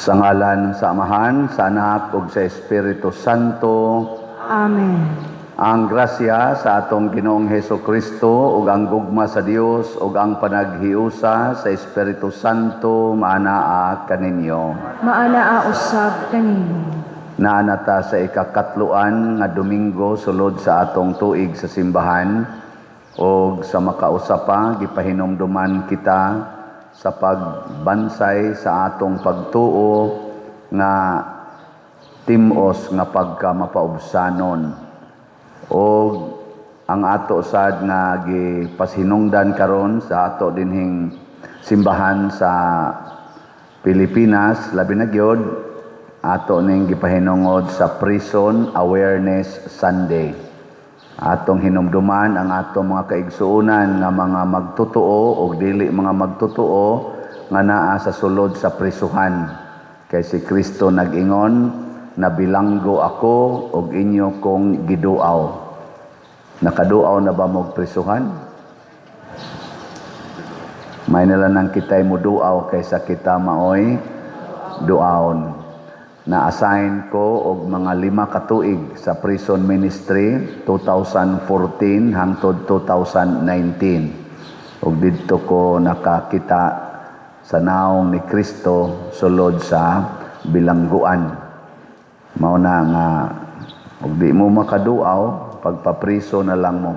Sa ngalan sa Amahan, sa Anak ug sa Espiritu Santo. Amen. Ang grasya sa atong Ginoong Heso Kristo ug ang gugma sa Dios ug ang panaghiusa sa Espiritu Santo maanaa kaninyo. Maanaa usab kanimo. Naa ta sa ikakatluan nga Domingo sulod sa atong tuig sa simbahan, ug sa makausa pa gipahinumduman kita sa pagbansay sa atong pagtuo nga tim-os nga pagka mapaubsanon. Og ang ato sad nga gipasinungdan karon sa ato dinhing simbahan sa Pilipinas, labi na gyud ato ning gipahinungod sa Prison Awareness Sunday. Atong hinumduman ang atong mga kaigsuonan nga mga magtotoo o dili mga magtotoo nga naa sa sulod sa prisuhan. Kay si Kristo nag-ingon, "Nabilanggo ako og inyo kong giduaw." Nakaduaw na ba mo'g prisuhan? May nila nang kita'y muduaw kaysa kita maoy duawon. Na-assign ko og mga 5 ka tuig sa prison ministry, 2014 hangtod 2019. Og didto ko nakakita sa naong ni Kristo sulod sa bilangguan. Mao na nga og di mo makaduaw, pagpapriso na lang mo.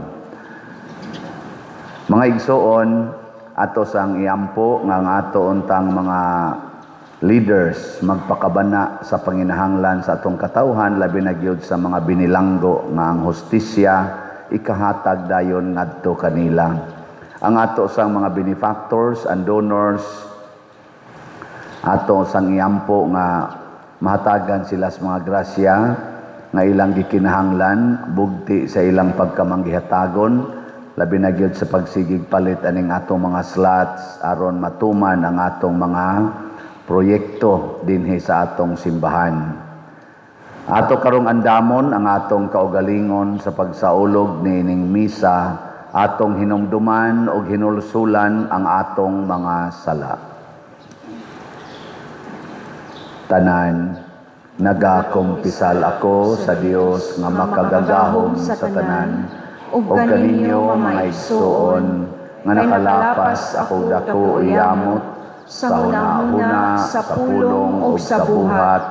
Mga igsoon, ato sang iampo nga ang ato untang mga leaders magpakabana sa panginahanglan sa atong katawhan, labi na gyud sa mga binilanggo nga ang hustisya ikahatag dayon ngadto kanila. Ang ato sang mga benefactors and donors, ato sang iampo nga mahatagan sila sa mga grasya nga ilang gikinahanglan bugti sa ilang pagkamanggihatagon, labi na gyud sa pagsigig palit aning atong mga slots aron matuman ang atong mga proyekto dinhi sa atong simbahan. Ato karong andamon ang atong kaugalingon sa pagsaulog niining misa, atong hinumduman og hinulsulan ang atong mga sala. Tanan, nagakumpisal ako sa Dios nga makagagahom sa tanan ug kaninyo, mga igsoon, nga nakalapas ako dako yamot sa hunahuna, sa pulong ug sa buhat,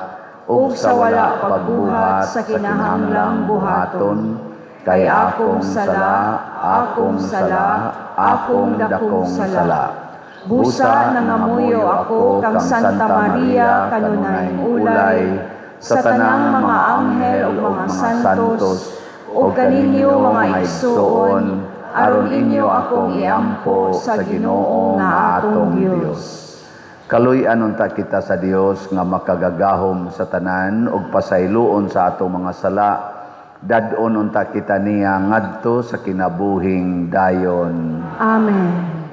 ug sa wala pagbuhat sa kinahanglang buhaton, kay akong sala, akong sala, akong dakong sala. Busa nangamuyo ako kang Santa Maria kanunay ulay, sa tanang mga anghel ug mga santos, ug kaninyo, mga igsoon, aron inyo akong iampo sa Ginoo nga atong Dios. Kaluy-an unta kita sa Dios nga makagagahom sa tanan ug pasayloon sa atong mga sala. Dad-on unta kita niya ngadto sa kinabuhing dayon. Amen.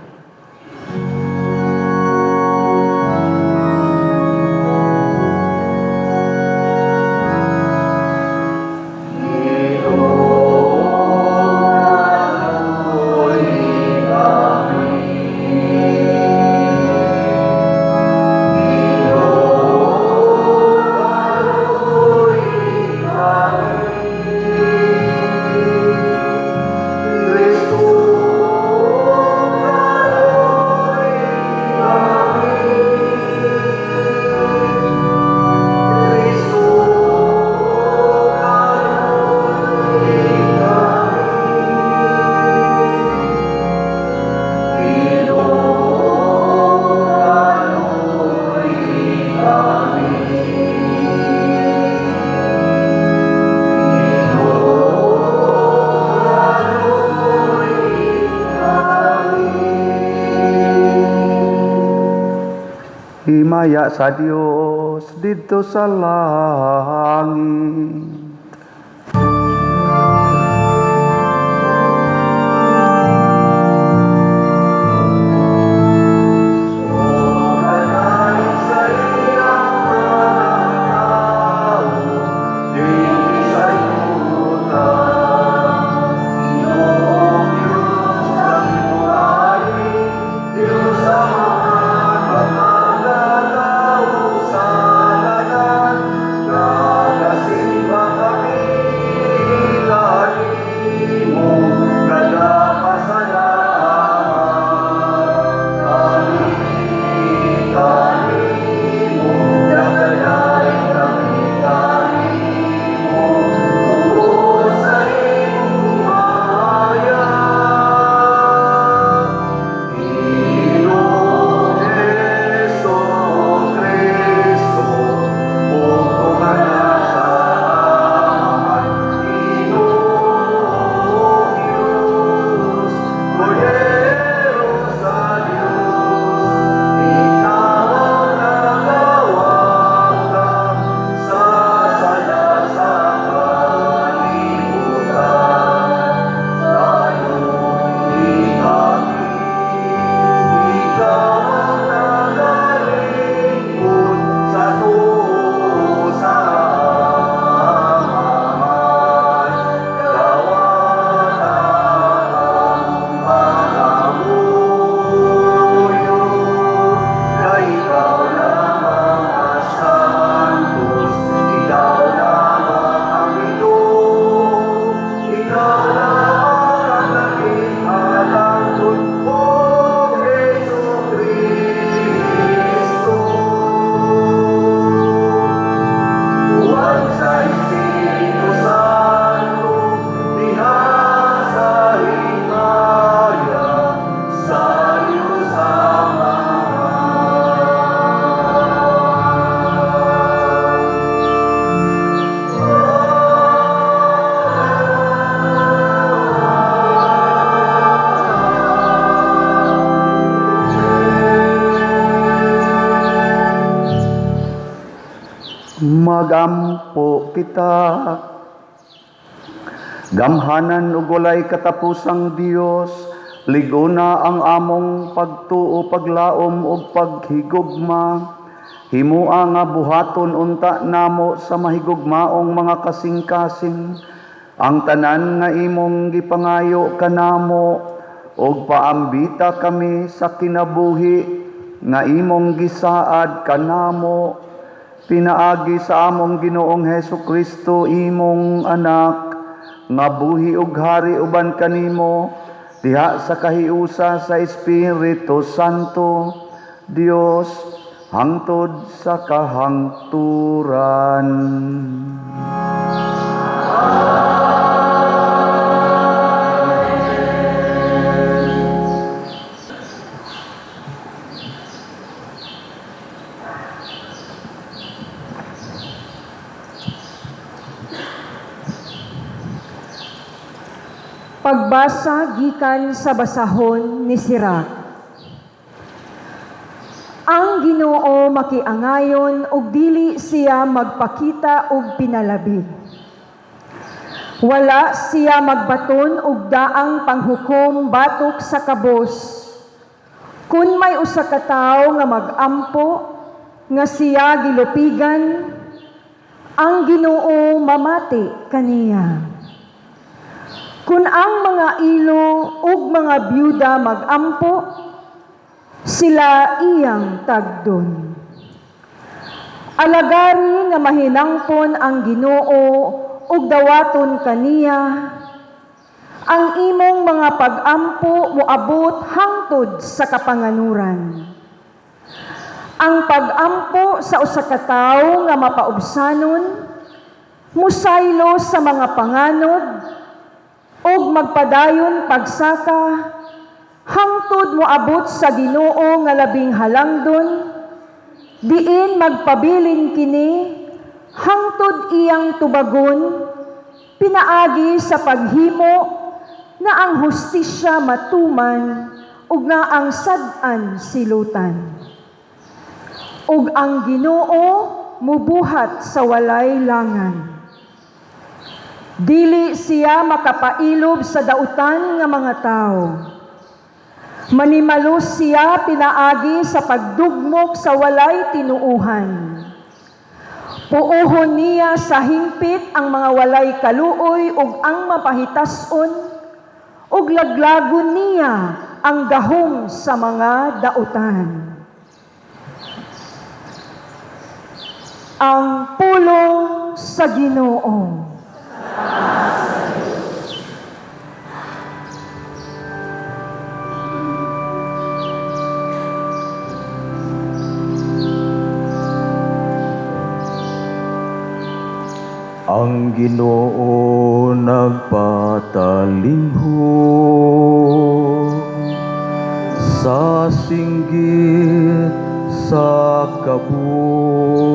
Himaya sa Dios didto sa langit. Magampo kita. Gamhanan ug walay katapusang Dios, lig-ona ang among pagtuo, paglaom ug paghigugma. Himua nga buhaton unta namo sa mahigugmaong mga kasing-kasing ang tanan nga imong gipangayo kanamo, ug paambita kami sa kinabuhi nga imong gisaad kanamo pinaagi sa among Ginoong Hesus Kristo, imong anak, nga buhi ug hari uban kanimo diha sa kahiusa sa Espiritu Santo, Dios, hangtod sa kahangturan. Pagbasa gikan sa basahon ni Sirach. Ang Ginoo makiangayon ug dili siya magpakita og pinalabi. Wala siya magbaton og daang panghukom batok sa kabos. Kun may usa ka tawo nga mag-ampo nga siya gilupigan, ang Ginoo mamati kaniya. Kun ang mga ilo ug mga byuda mag-ampo, sila iyang tagdon. Alagari nga mahinangpon ang Ginoo ug dawaton kaniya, ang imong mga pag-ampo moabot hangtod sa kapanganuran. Ang pag-ampo sa usa ka tawo nga mapaubsanon, musaylo sa mga panganod, ug magpadayon pagsaka hangtod moabot sa Ginoo nga labing halangdon, diin magpabilin kini hangtod iyang tubagon pinaagi sa paghimo nga ang hustisya matuman ug nga ang sad-an silutan. Ug ang Ginoo mubuhat sa walay langan. Dili siya makapailob sa dautan nga mga tao. Manimalos siya pinaagi sa pagdugmok sa walay tinuuhan. Puohon niya sa hingpit ang mga walay kaluoy ug ang mapahitas-on, ug laglagon niya ang gahom sa mga dautan. Ang pulong sa Ginoo. Ang Ginoo nagpatalinghod sa singgit sa kabus.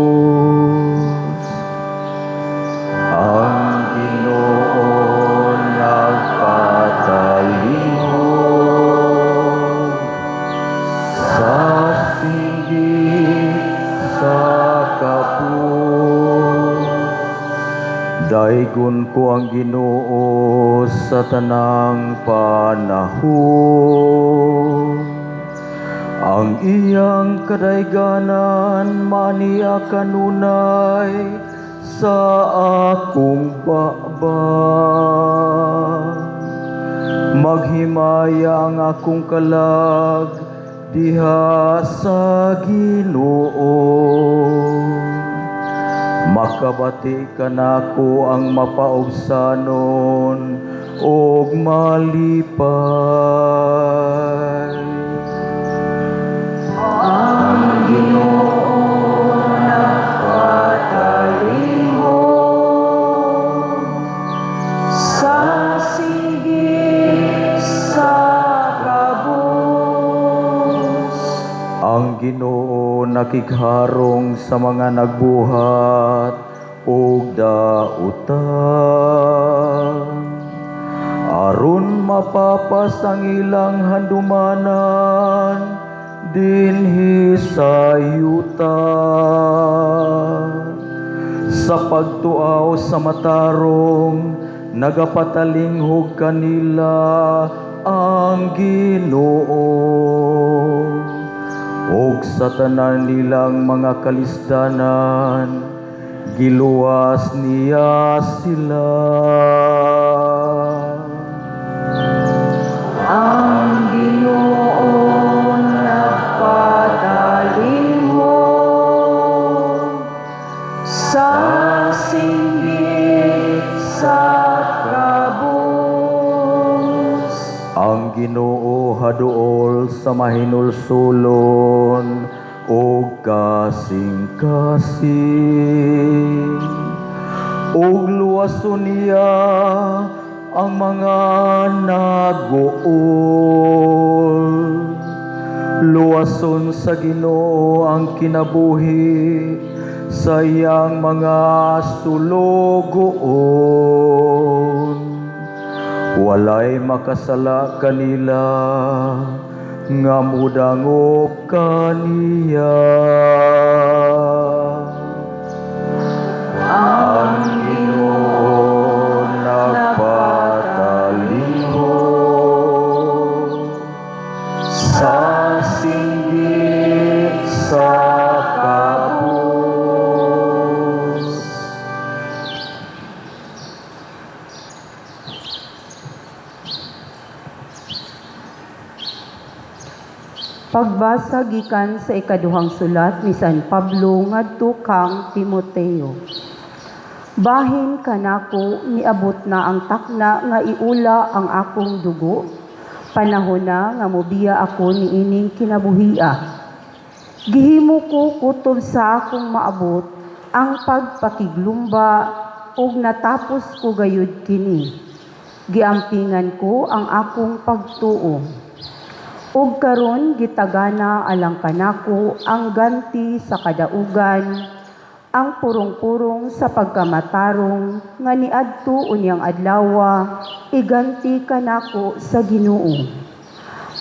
Ang Ginoo nagpatalingkod sa singgit sa kabus. Daygon ko ang Ginoo sa tanang panahon. Ang iyang kadayganan maniya kanunay sa akong baba. Maghimaya ang akong kalag diha sa Ginoo. Makabati kanako ang mapaubsanon og malipay. Ang Ginoo nagpatalingkod sa singgit sa kabus. Ang Ginoo nakigharong sa mga nagbuhat og dautan, aron mapapas ang ilang handumanan dinhi sa yuta. Sa pagtuaw sa matarong, nagapatalinghog kanila ang Ginoo. Ug sa tanan nilang mga kalisdanan, giluwas niya sila. Ang Ginoo nagpatalinghog sa singgit sa kabus. Ang Ginoo haduol sa mahinulsulon ug kasing-kasing. Ug luwason niya ang mga naguol. Luwason sa Ginoo ang kinabuhi sa iyang mga sulugoon. Walay makasala kanila nga mudangop kaniya. Ang Ginoo nagpatalinghog sa singgit sa kabus. Pagbasa gikan sa ikaduhang sulat ni San Pablo ngadto kang Timoteo. Bahin kanako niabot na ang takna nga iula ang akong dugo. Panahon na nga mobiya ako niining kinabuhia. Gihimo ko kutob sa akong maabot ang pagpakiglumba ug natapos ko gayud kini. Giampingan ko ang akong pagtuo. Ug karon gitagana alang kanako ang ganti sa kadaugan, ang purong-purong sa pagkamatarong nga niadto unyang adlawa iganti kanako sa Ginoo.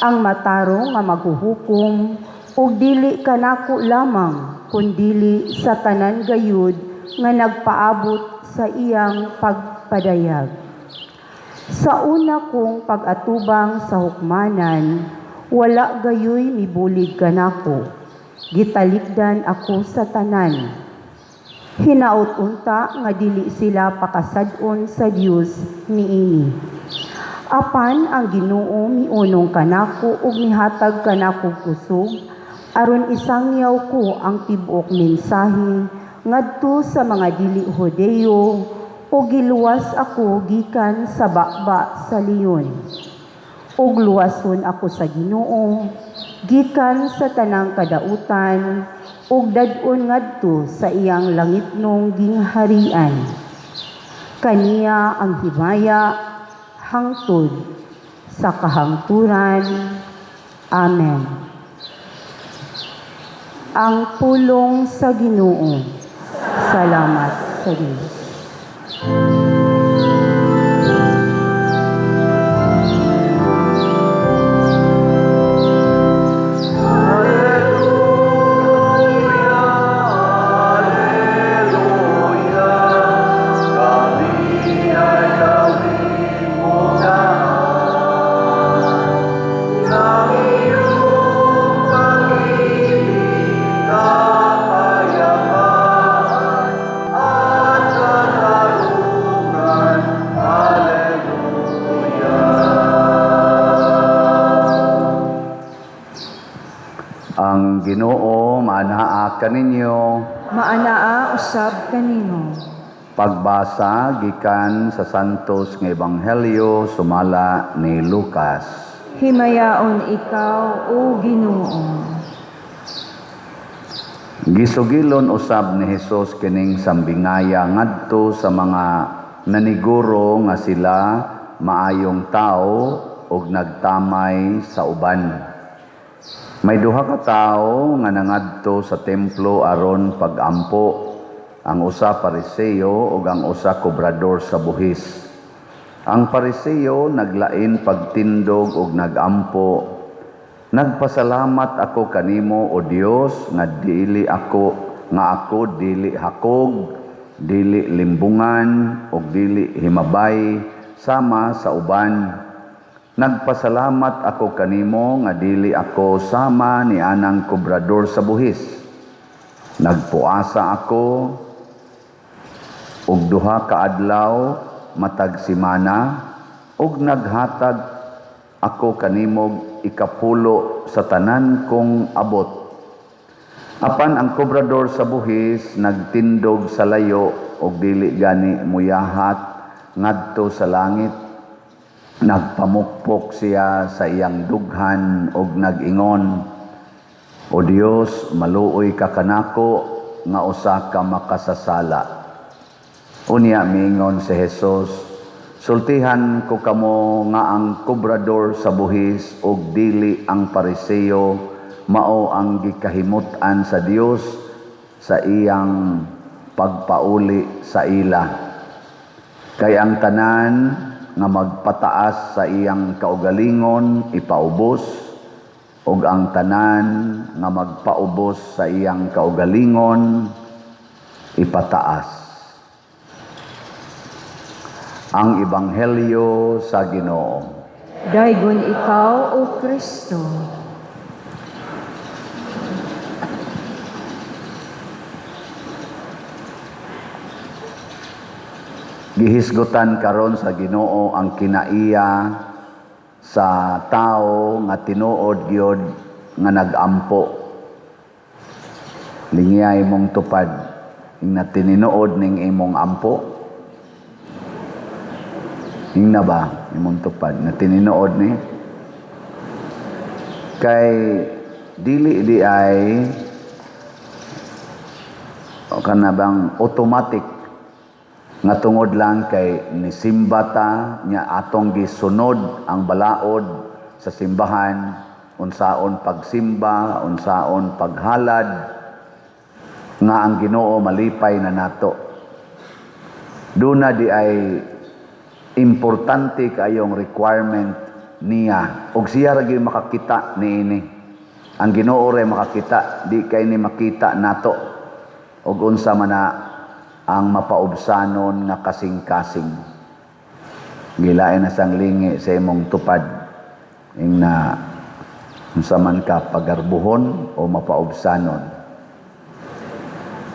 Ang matarong nga maghuhukom ug dili kanako lamang kundili sa tanan gayud nga nagpaabot sa iyang pagpadayag. Sa una kong pag-atubang sa hukmanan, wala gayoy mibulig kanako. Gitalikdan ako sa tanan. Hinaot unta nga dili sila pakasad-on sa Dios niini. Apan ang Ginoo miunong kanako ug mihatag kanako kusog aron isangyaw ko ang tibuok mensahe ngadto sa mga dili Hudeo ug giluwas ako gikan sa baba sa leon. Ug luwason ako sa Ginoo gikan sa tanang kadautan ug dad-on ngadto sa iyang langitnong gingharian. Kaniya ang himaya hangtod sa kahangturan. Amen. Ang pulong sa Ginoo. Salamat sa Dios. Ang Ginoo maanaa kaninyo. Maanaa usab kanimo. Pagbasa gikan sa Santos nga Ebanghelyo sumala ni Lucas. Himayaon ikaw, o Ginoo. Gisugilon usab ni Hesus kining sambingaya ngadto sa mga naniguro nga sila maayong tao ug nagtamay sa uban. May duha ka tawo nga nangadto sa templo aron pagampo, ang usa Pariseo ug ang usa kobrador sa buhis. Ang Pariseo naglain pagtindog ug nagampo, "Nagpasalamat ako kanimo, o Dios, nga dili ako nga ako dili hakog dili limbungan ug dili himabay sama sa uban. Nagpasalamat ako kanimo nga dili ako sama ni anang kobrador sa buhis. Nagpuasa ako og 2 ka adlaw matag semana ug naghatag ako kanimog ikapulo sa tanan kong abot. Apan ang kobrador sa buhis nagtindog sa layo og dili gani muyahat ngadto sa langit. Nagpamukpok siya sa iyang dughan og nag-ingon, "O Dios, maluoy ka kanako nga usa ka makasasala." Unya miingon si Jesus, "Sultihan ko kamo nga ang kobrador sa buhis og dili ang Pariseo mao ang gikahimut-an sa Dios sa iyang pagpauli sa ila. Kay ang tanan nga magpataas sa iyang kaugalingon ipaubos, ug ang tanan nga magpaubos sa iyang kaugalingon ipataas." Ang Ebanghelyo sa Ginoo. Daygon ikaw, O Kristo. Gihisgutan karon sa Ginoo ang kinaiya sa tao nga tinuod gyud nga nagampo. Lingiyay mong tupad ing tinuod ning imong ampo. Ingna ba imong tupad na tinuod ni? Kay dili di ay o kana bang automatic nga tungod lang kay nisimba ta nya atong gisunod ang balaod sa simbahan, unsaon pagsimba, unsaon paghalad, nga ang Ginoo malipay na nato. Duna di ay importante kayong requirement niya og siya ra gyud makakita niini. Ang Ginoo ra makakita, di kay ni makita nato og unsa man na ang mapaubsanon nga kasing-kasing. Gilain na sang lingi sa imong tupad ing na unsa man ka pagarbuhon o mapaubsanon.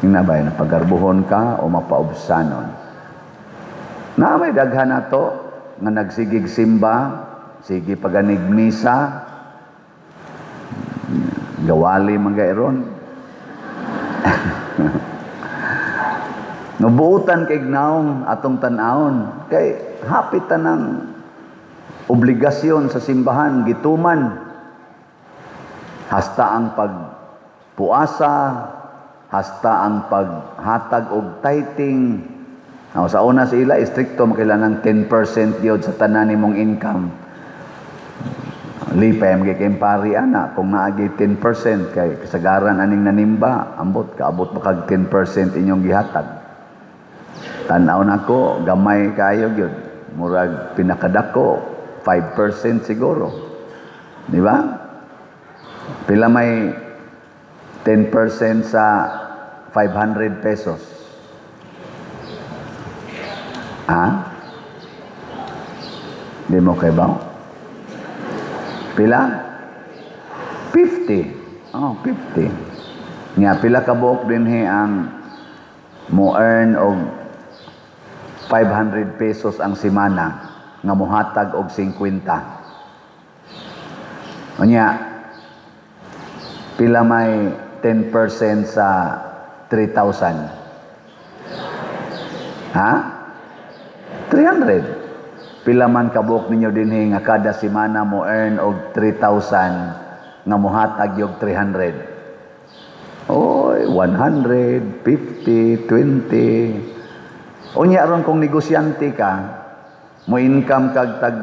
Ing na ba na pagarbuhon ka o mapaubsanon. Na may daghan nato nga nagsigig simba, sige paganig misa, gawali man gairon. Nabuutan kay gnaong atong tan-awon kay hapit tanang obligasyon sa simbahan gituman. Hasta ang pagpuasa, hasta ang paghatag og tithing. Now, sa una sa ila istrikto makailangan 10% gyud sa tanan nimong income. Lipay man kay pari ana kung naagi 10% kay kasagaran aning nanimba, ambot kaabot pa kag 10% inyong gihatag. Tan-aw nako gamay kayo gyud, murag pinakadako 5% siguro. Di ba? Pila may 10% sa 500 pesos? Ha? Di mo kay ba? Pila? 50. Oh, 50. Nga pila ka buok dinhi ang mo earn og 500 pesos ang semana nga mohatag og 50. Unya, pila may 10% sa 3,000? Ha? 300. Pila man kabuok ninyo dinhi nga kada semana mo earn og 3,000 nga mohatag og 300? Oy, 100, 50, 20. Unya ron kung negosyante ka, mo income kag tag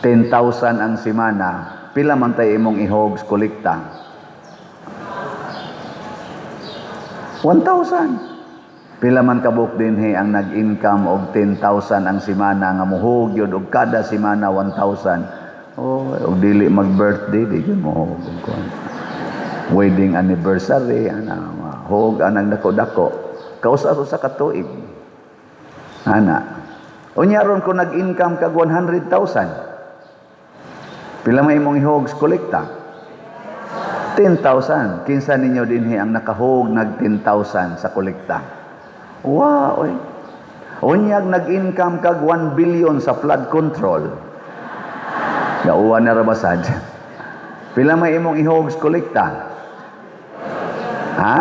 10,000 ang semana, pila man tay imong ihogs kolekta? 1,000. Pila man kabuk dinhi ang nag-income og 10,000 ang semana nga muhog yun og kada semana 1,000. Oh, og dili mag-birthday di gyud mohog og kuan. Wedding anniversary ana hog anang dako-dako. Kausa sa ka tuig. Ana. Unya ron kung nag-income kag 100,000, pila may imong ihog sa kolekta? 10,000. Kinsa ninyo dinhi ang nakahog nag 10,000 sa kolekta? Wow, oy. Unyag nag-income kag 1 billion sa flood control. Gauwan na ra basad. Pila may imong ihog sa kolekta? Ha?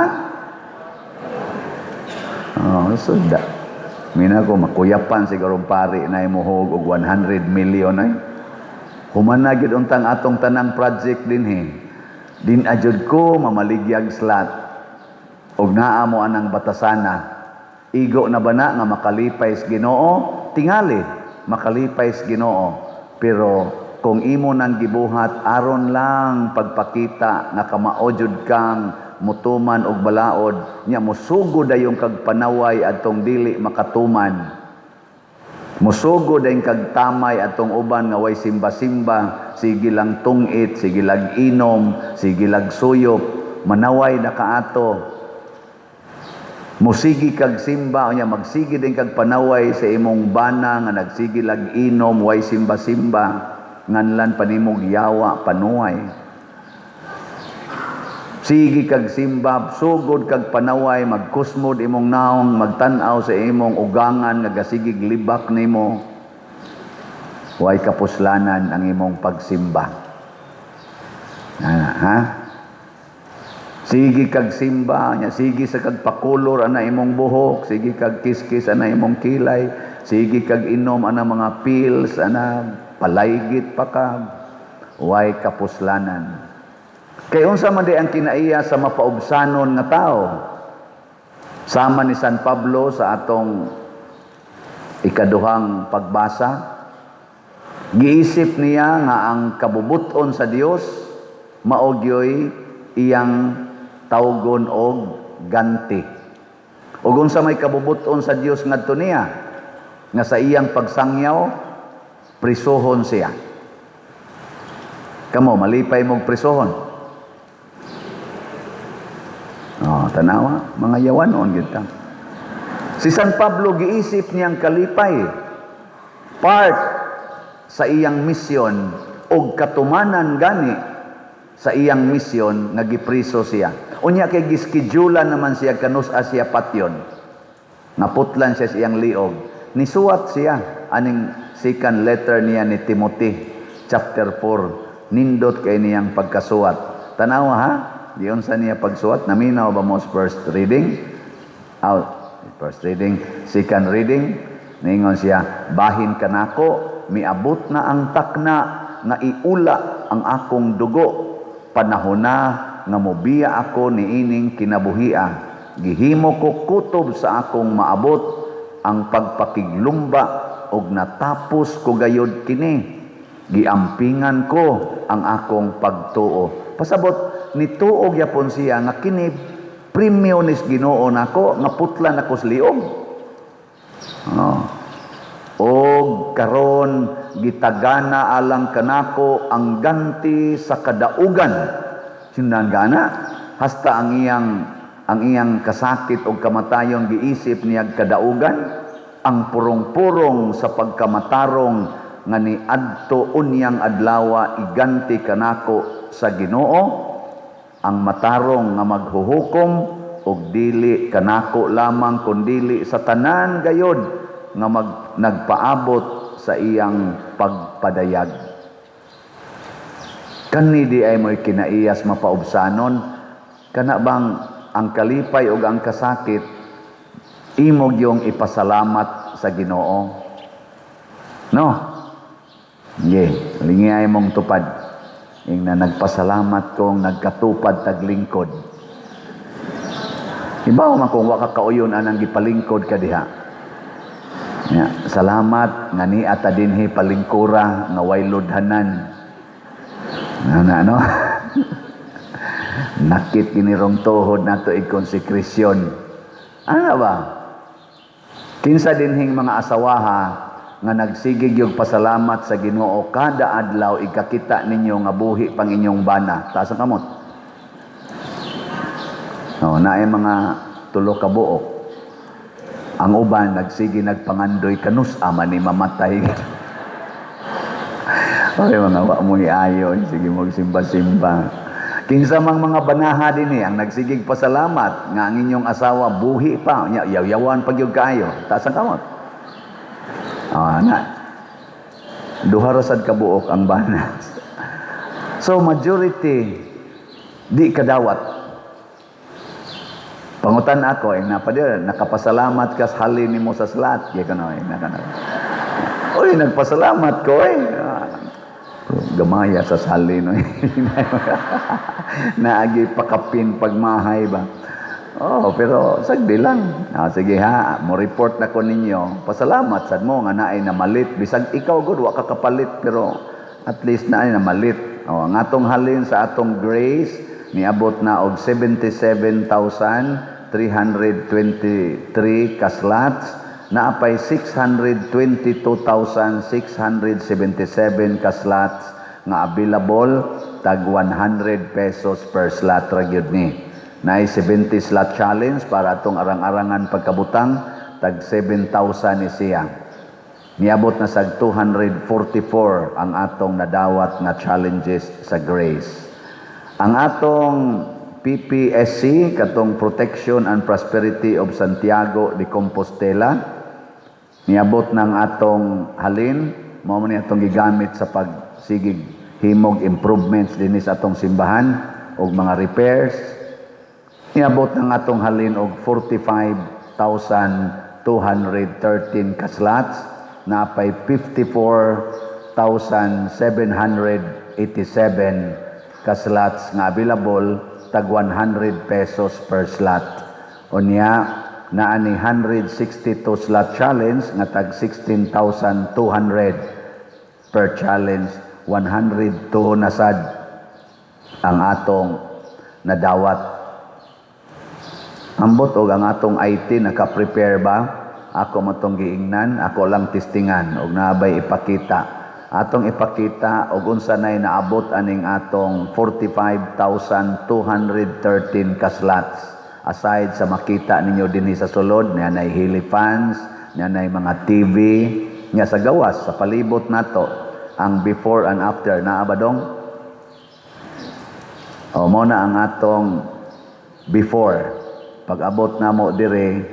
Oh, sunda. Mina ko makuyapan siguro pari na imuhog og 100 million ay. Human na gyud untang atong tanang project dinhi. Din ajud ko mamaligyag slot. Og naa mo anang batasana. Igo na ba na nga makalipay sa Ginoo? Tingali makalipay sa Ginoo. Pero kung imo nang gibuhat aron lang pagpakita nga kamao jud kang mutuman og balaod, nya musugod dayong kag panaway adtong dili makatuman. Musugod dayon kag tamay atong uban nga way simba-simba, sige lang tungit, sige lag inom, sige lag suyop, manaway na kaato. Musigi kag simba, unya magsige din kag panaway sa imong bana nga nagsige lag inom, way simba-simba, nganlan panimog yawa, panuay. Sige kag simba, sugod kag panaway, magkusmod imong naong, magtan-aw sa imong ugangan nga gasigig libak nimo. Way kapuslanan ang imong pagsimba. Ah, ha? Sige kag simba, nya sige sa kag pakulor ana imong buhok, sige kag kiskis ana imong kilay, sige kag inom ana mga pills, ana palaygit pa ka. Way kapuslanan. Kay unsa man di ang kinaiya sa mapaubsanon nga tao? Sama ni San Pablo sa atong ikaduhang pagbasa, giisip niya nga ang kabubuton sa Dios mao gyoy iyang tawgon og ganti. Ug unsa may kabubuton sa Dios ngadto niya? Nga sa iyang pagsangyaw, prisuhon siya. Kamo malipay mong prisuhon. Oh, tanawa, mga yawanon gyud ta. Si San Pablo giisip niyang kalipay part sa iyang misyon og katumanan gani sa iyang misyon nga gipriso siya. Unya kay giskedulan naman siya kanus-a siya patyon. Naputlan siya sa iyang liog. Nisuwat siya aning second letter niya ni Timothy, chapter 4. Nindot kay niyang pagkasuwat. Tanawa ha? Diyon sa niya pagsuwat. Naminaw ba mo sa first reading? Out. First reading. Second reading. Ningon siya, bahin kanako, miabot na ang takna nga iula ang akong dugo. Panahon na nga mobiya ako niining kinabuhia. Gihimo ko kutob sa akong maabot ang pagpakiglumba og natapos ko gayod kini. Giampingan ko ang akong pagtuo. Pasabot, nituo gyapon siya nga kini premyo nis Ginoo nako nga putlan ako sa liog. Oh. Og karon gitagana alang kanako ang ganti sa kadaugan. Sindan gana hasta ang iyang kasakit og kamatayon giisip niya kadaugan, ang purong-purong sa pagkamatarong nga niadto unyang adlawa iganti kanako sa Ginoo ang matarong nga maghuhukom, og dili kanako lamang kundili sa tanan gayod nga nagpaabot sa iyang pagpadayag. Kani di ay mo'y kinaiyas mapaubsanon, kana bang ang kalipay ug ang kasakit imo gyung ipasalamat sa Ginoo. No? Ye, lingi mong tupad. Ing na nagpasalamat kong nagkatupad taglingkod. Ibaw man kung wa ka kauyon anang gipalingkod ka diha. Ya, salamat nga ni ata dinhi palingkura nga way ludhanan. Na no? Nakit kinirong tuhod nato i-konsekresyon. Ano ba? Kinsa dinhing mga asawaha nga nagsigig yung pasalamat sa Ginoo kada adlaw ikakita ninyo nga buhi pang inyong bana. Taas ang kamot. Oh, naay mga tulo ka buok. Ang uban nagsige nagpangandoy, kanus ama ni mamatay. Okay, mga wa mo ayo, sige mo simba-simba. Kinsa mang mga banaha dinhi ang nagsigig pasalamat nga ang inyong asawa buhi pa, nya yaw-yawan pag gyud kaayo. Taas ang kamot. Ah, na. Duha ra sad kabuok ang bana. So majority di kadawat. Pangutan ako, eh, napadir, nakapasalamat ka sa halin nimo sa slot. Di ka na, eh, naka na. Uy, nagpasalamat ko eh. Ah, gamaya sa salin. Eh. Naagi pakapin pagmahay ba. Oh, pero sagdi lang. Ah, sige ha, mo report na ko ninyo. Pasalamat sad mo nga naay namalit. Bisag ikaw gud wa ka kapalit, pero at least naay namalit. Oh, ang atong halin sa atong grace niabot na og 77,323 ka slots, naapay 622,677 ka slots nga available, tag 100 pesos per slot ra gyud ni. Naay 70 slot challenge para atong arang-arangan pagkabutang, tag 7,000 ni siya. Niabot na sag 244 ang atong nadawat nga challenges sa grace. Ang atong PPSC, katong Protection and Prosperity of Santiago de Compostela, niabot ng atong halin, mao man ni atong gigamit sa pagsigig himog improvements dinhi sa atong simbahan og mga repairs. Niabot ng atong halin og 45,213 ka slots, napay 54,787 ka slots nga available, tag 100 pesos per slot. Unya, naa ni 162 slot challenge nga tag 16,200 per challenge, 102 na sad ang atong nadawat. Ambot og ang atong IT naka-prepare ba? Ako matong giingnan, ako lang testingan og naabay ipakita. Atong ipakita og unsa nay naabot aning atong 45,213 ka slots. Aside sa makita ninyo dinhi sa sulod, niya nay helifans, niya nay mga TV, niya sa gawas sa palibot nato ang before and after naa ba dong? O mo na ang atong before. Pag-abot namo dire,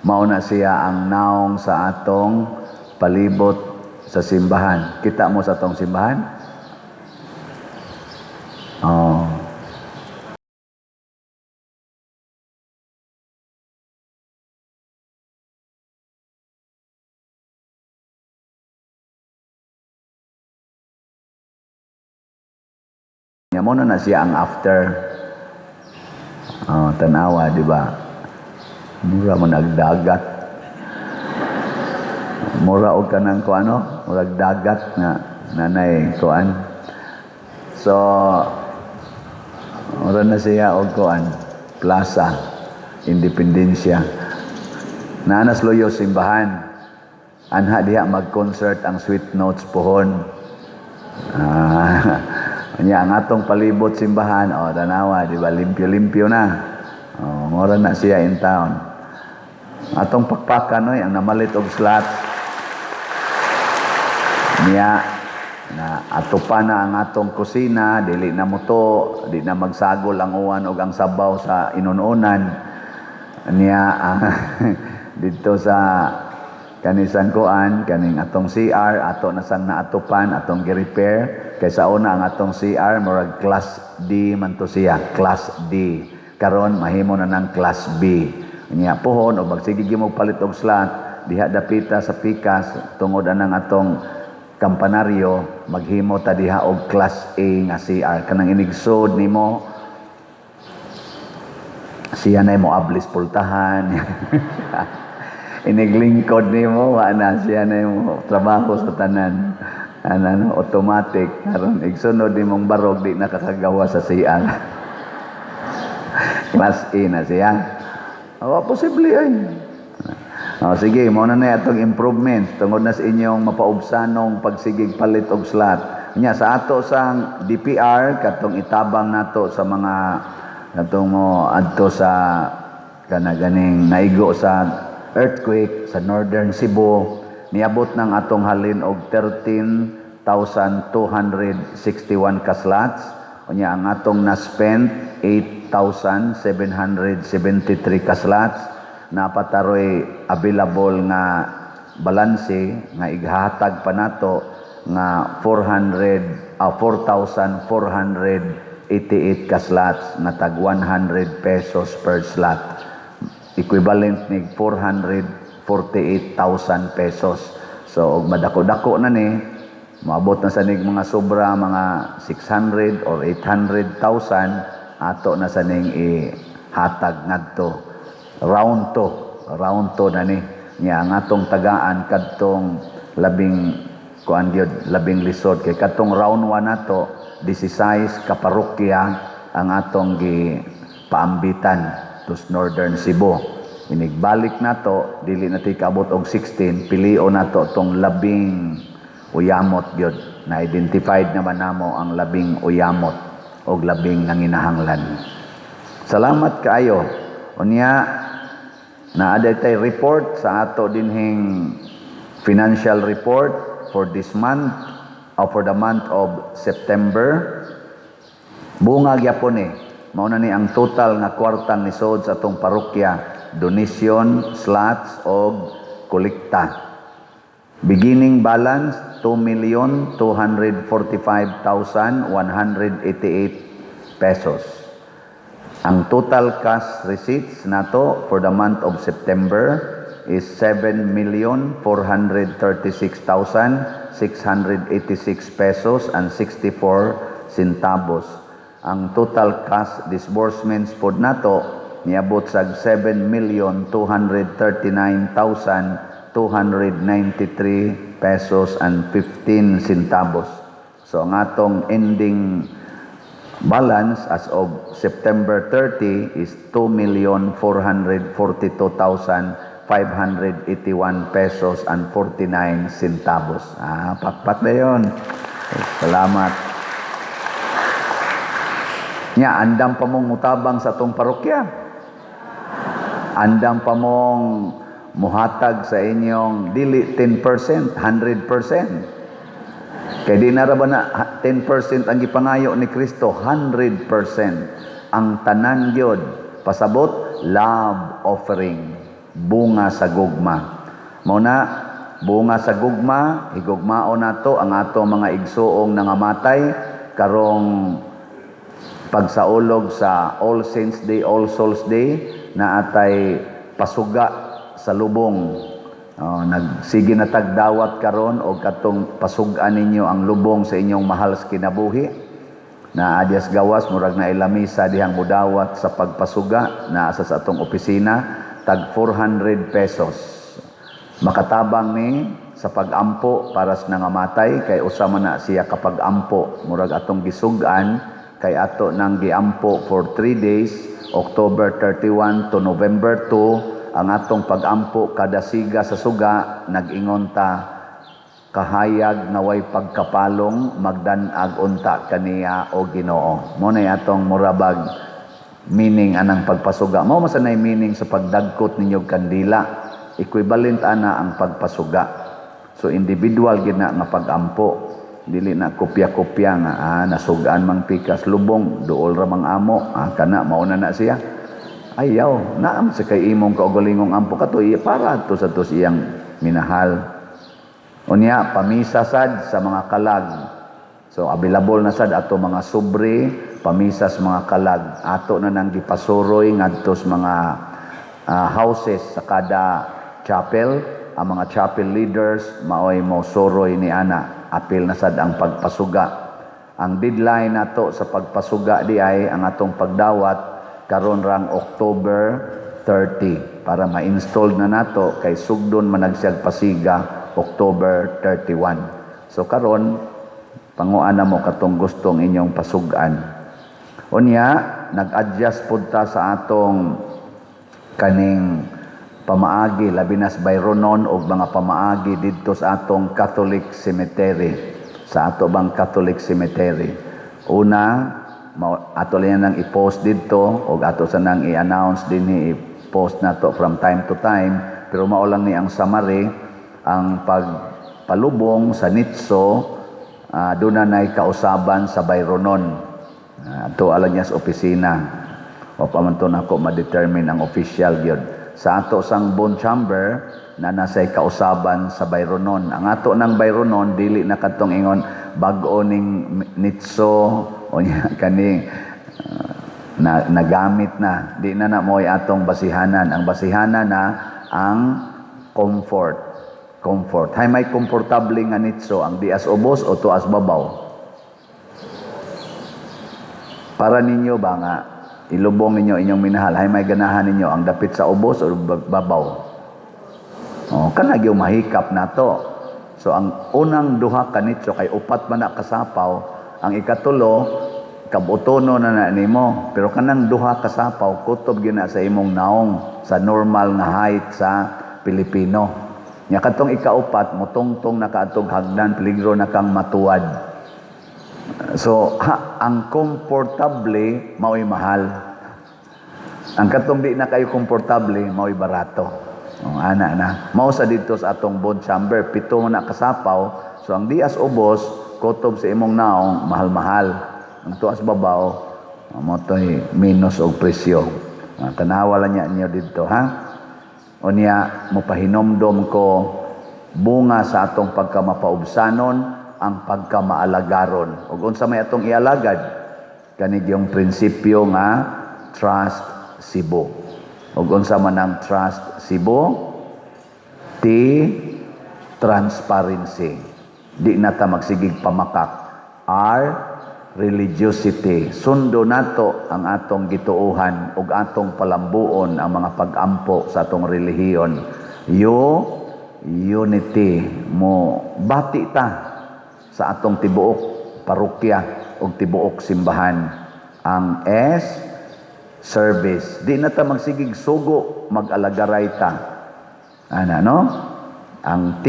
mao na siya ang naong sa atong palibot sa simbahan. Kita mo sa atong simbahan? Oh. Nya mo na siya ang after. Oh, tanawa, di ba? Mura mo nagdagat. Mura og kanang kuano, murag dagat nga nanay kuan. So mura na siya og kuan, Plaza Independencia. Naanas loyo simbahan. Anha diha mag-concert ang Sweet Notes pohon. Nya ang atong palibot simbahan, oh tanawa, di ba, limpyo-limpyo na. Oh, mura na siya in town. Atong pakpakan oy ang namalit og slot. Niya na ato pa na ang atong kusina, dili na muto, di na magsagol ang uwan og ang sabaw sa inununan. Niya dito sa kanisan kuan kaning atong CR ato na sang naatupan, atong gi-repair kay sa una ang atong CR murag class D man to siya, class D. Karon mahimo na ng class B. Nya pohon og magsige gyud mo palit og slot diha dapita sa pikas tungod anang atong kampanaryo, maghimo ta diha og class A nga CR, kanang inigsod nimo siya na mo ablis pultahan. Iniglingkod nimo wa na siya na mo trabaho sa tanan. Ano, ano, automatic karon igsunod nimong barog di nakakagawa sa CR. Class A na siya. O, posible ay. O, sige, mao na na atong improvement tungod na sa inyong mapaubsanong pagsigig palit og slot. Nya sa ato sang DPR katong itabang nato sa mga katong mo adto sa kana ganing naigo sa earthquake sa Northern Cebu. Niabot ng atong halin og 13,261 ka slots. Unya ang atong na-spend, 8,773 ka slots. Naa pa taroy available nga balanse nga ighatag pa nato nga 4,488 ka slots nga tag 100 pesos per slot, equivalent ni 448,000 pesos. So og madako-dako na ni, moabot na sa nig mga sobra, mga 600 or 800,000, ato na sa ning ihatag ngadto. Round 2, round 2 na ni niya. Ang atong tagaan kadtong labing kuan gyud, labing lisod, kay kadtong round 1 nato, 16 ka parokya ang atong gi paambitan to Northern Cebu. Inigbalik nato, dili na ti kaabot og 16. Pilion nato tong labing uyamot gyud. Na identified naman namo ang labing uyamot og labing nanginahanglan. Salamat kaayo. Unya naa tay report sa ato dinhing financial report for this month or for the month of September. Bunga gyapon ni. Mao na ni ang total nga kwartang nisod sa atong parokya, donation, slots og kolekta. Beginning balance, 2,245,188 pesos. Ang total cash receipts nato for the month of September is 7,436,686 pesos and 64 centavos. Ang total cash disbursements pod nato niabot sa 7,239,293 pesos and 15 centavos. So ang atong ending balance as of September 30 is 2,442,581 pesos and 49 centavos. Ah, pakpak na yun. Salamat. Nya, andam pa mong mutabang sa atong parokya. Andam pa mong muhatag sa inyong dili 10%, 100%. Kay di na ra ba na 10% ang gipangayo ni Kristo, 100% ang tanan gyud. Pasabot, love offering, bunga sa gugma. Mao na, bunga sa gugma, higugmaon nato ang ato mga igsuong nangamatay karong pagsaulog sa All Saints Day, All Souls Day, na atay pasuga sa lubong. Oh, nagsige na tagdawat karon og katong pasug-an ninyo ang lubong sa inyong mahal sa kinabuhi. Na adyas gawas, murag na ilamisa dihang mudawat sa pagpasuga na asa sa atong opisina, tag 400 pesos. Makatabang ni sa pagampo para sa nangamatay, kay usa man na siya kapag ampo, murag atong gisug-an, kay ato nang giampo for 3 days, October 31 to November 2. Ang atong pagampo, kada siga sa suga nag-ingon ta, "Kahayag nga way pagkapalong, magdan-ag unta kaniya o Ginoo." Mo na atong murabag meaning anang pagpasuga. Mao man sa nay meaning sa pagdagkot ninyo og kandila, equivalent ana ang pagpasuga. So individual gid na nga pagampo, dili na kopya-kopya nga nasugaan mang pikas lubong, duol ra mang amo, kana mao na na siya. Ayaw, naam sa kay imong kaugalingong ampo kato para to sa tos iyang minahal. Unya, pamisa sad sa mga kalag. So available na sad ato mga sobre pamisa sa mga kalag. Ato na nang gipasuroy ngadto sa mga houses sa kada chapel. Ang mga chapel leaders maoy mo suroy ni ana. Apil na sad ang pagpasuga. Ang deadline nato sa pagpasuga di ay ang atong pagdawat karon rang October 30 para ma-install na nato, kay sugdon man siyag pasiga October 31. So karon panguan na mo katong gustong inyong pasugan. Unya, nag-adjust pud ta sa atong kaning pamaagi, labi na sa bayronon og mga pamaagi didto sa atong Catholic Cemetery. Sa ato bang Catholic Cemetery. Una, ato lang nang i-post didto og ato sa nang i-announce dinhi, i-post nato from time to time. Pero mao lang ni ang summary, ang pagpalubong sa nitso, doon na na'y kausaban sa Bayronon. Ato alang niya sa opisina. O pa man to nako ma-determine ang official gyud. Sa ato sang bone chamber na nasay kausaban sa Bayronon. Ang ato ng Bayronon, dili na kadtong ingon bag-o ning nitso o nya kani na nagamit na, di na na mo'y atong basihanan. Ang basihanan na ang comfort. Comfort. Hay may komportable nga nitso, ang dias ubos o tuas babaw? Para ninyo ba nga ilubong ninyo inyong minahal, hay may ganahan ninyo, ang dapit sa ubos o babaw? Oh, kana gyud mahikap nato. So ang unang duha ka nitso, kay upat man na kasapaw, ang ikatulo kabutono na na nimo, pero kanang duha kasapaw kutob gyud na sa imong naong sa normal nga height sa Pilipino. Nya kadtong ikaupat, mutungtong na kaadtog hagdan, peligro na kang matuwad. So ha, ang komportable mao'y mahal. Ang katong di na kayo komportable mao'y barato. Oh, ana na. Mao sa dito sa atong bone chamber, pito na kasapaw. So ang dias ubos, kutob sa imong naong, mahal-mahal. Ang tuas babaw, mo to'y minus og presyo. Tanawa lang niya niyo dito, ha? Unya, mopahinomdom ko, bunga sa atong pagkamapaubsanon, ang pagkamaalagaron. Ug unsa may atong ialagad? Kani yung prinsipyo nga Trust Cebu. Ug unsa man ang Trust Cebu? T, transparency. Di na ta magsigig pamakak. R, religiosity. Sundo nato ang atong gituohan ug atong palambuon ang mga pag-ampo sa atong relihiyon. U, unity. Mo bati ta sa atong tibuok parokya ug tibuok simbahan. Ang S, service. Di na ta magsigig sugo, mag-alagaray ta. Ana, no? Ang T,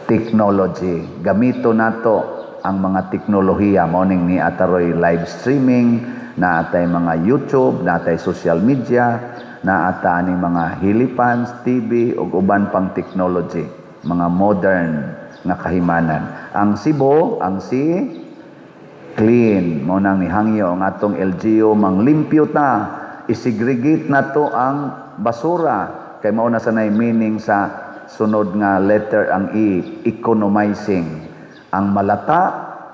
technology. Gamito nato ang mga teknolohiya. Mao ning ni ataroy live streaming, na atay mga YouTube, na atay social media, na ata aning mga hilipans, TV, ug uban pang technology, mga modern nga kahimanan. Ang Cebu, ang C, clean. Mao nang nihangyo ang atong LGU, manglimpyo ta, isegregate na to ang basura kay mao na sanay meaning sa sunod nga letter, ang E, economizing. Ang malata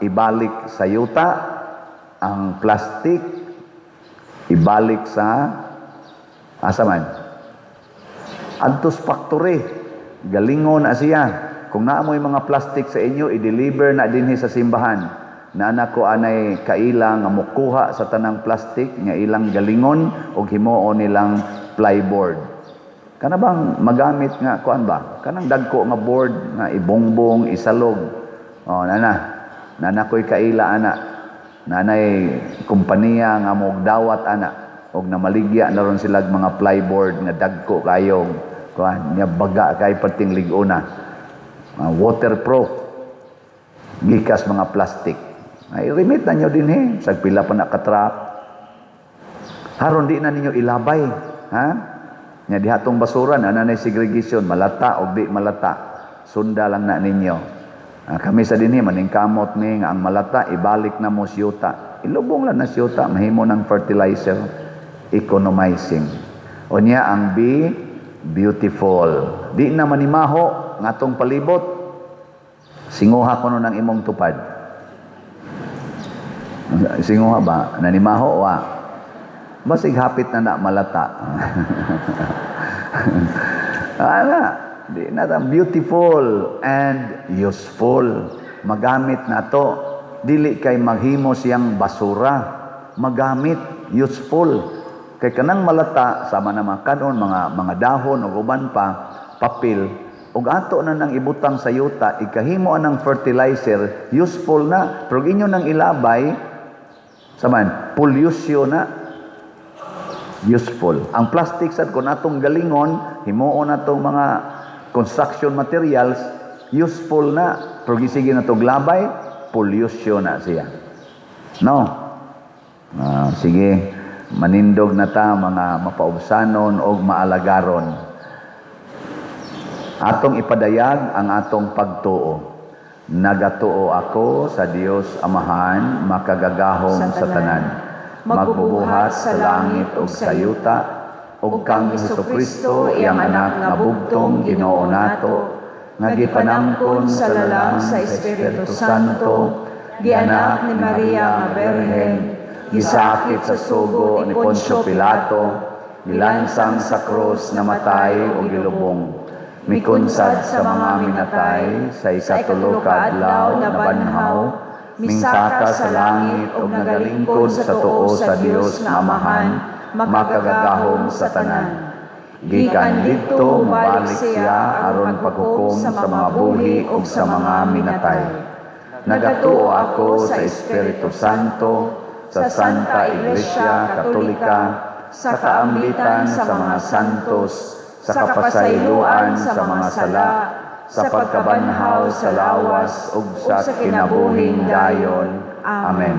ibalik sa yuta, ang plastic ibalik sa asa man adtos factory, galingon na siya. Kung naamoy mga plastic sa inyo, i-deliver na dinhi sa simbahan. Naana ko anay kaila nga mukuha sa tanang plastic nga ilang galingon og himuon nilang plyboard. Kana bang magamit nga kuan ba? Kanang dagko nga board nga ibongbong, isalog. Oh, nana. Nana ko'y kaila ana. Nanay kompanya nga mogdawat ana og namaligya na ron sila mga plyboard nga dagko kayong kuan nya, baga kay perting lig-ona. Waterproof gikas mga plastic. Ay remit na nyo din eh. Sa pila pa na ka-truck. Haron di na ninyo ilabay. Ha? Nya diha tong basura na nanay segregation, malata o di malata. Sunda lang na ninyo. Kami sa dinhi maningkamot ni nga ang malata ibalik na mo siyuta. Ilubong lang na siyuta, mahimo ng fertilizer, economizing. Unya ang B, beautiful. Di na manimaho nga atong palibot. Singuha kuno ng imong tupad. Singuha ba? Nanimaho wa? Basig hapit na na malata. Ana, di na ta beautiful and useful. Magamit na to. Dili kay maghimo siyang basura. Magamit, useful. Kay kanang malata sama na mga kanon, mga dahon ug uban pa, papel, ug ato na nang ibutang sa yuta, ikahimo anang fertilizer, useful na. Pero inyo nang ilabay, saman, pollution na, useful. Ang plastic sad, kung atong galingon, himuon natong mga construction materials, useful na. Pero gisige na tog labay, pollution na siya. No? Sige, manindog na ta mga mapaubsanon og maalagaron. Atong ipadayag ang atong pagtuo. Nagatuo ako sa Dios Amahan, makagagahom sa tanan, magbubuhat sa langit ug sa yuta, ug kang Hesukristo, iyang anak nga bugtong Ginoo nato, nga gipanangkon sa lalang sa Espiritu Santo, gianak ni Maria nga Birhen, gisakit sa sugo ni Poncio Pilato, gilansang sa krus, namatay ug gilubong, mikunsad sa mga minatay, sa ikatulo ka adlaw nabanhaw, mingsaka sa langit ug nagalingkod sa tuo sa Dios nga Amahan, makagagahom sa tanan. Gikan didto mobalik siya aron paghukom sa mga buhi ug sa mga minatay. Nagatuo ako sa Espiritu Santo, sa Santa Iglesia Katolika, sa kaambitan sa mga santos, sa kapasayloan sa mga sala, sa pagkabanhaw sa lawas ug sa kinabuhing dayon. Amen.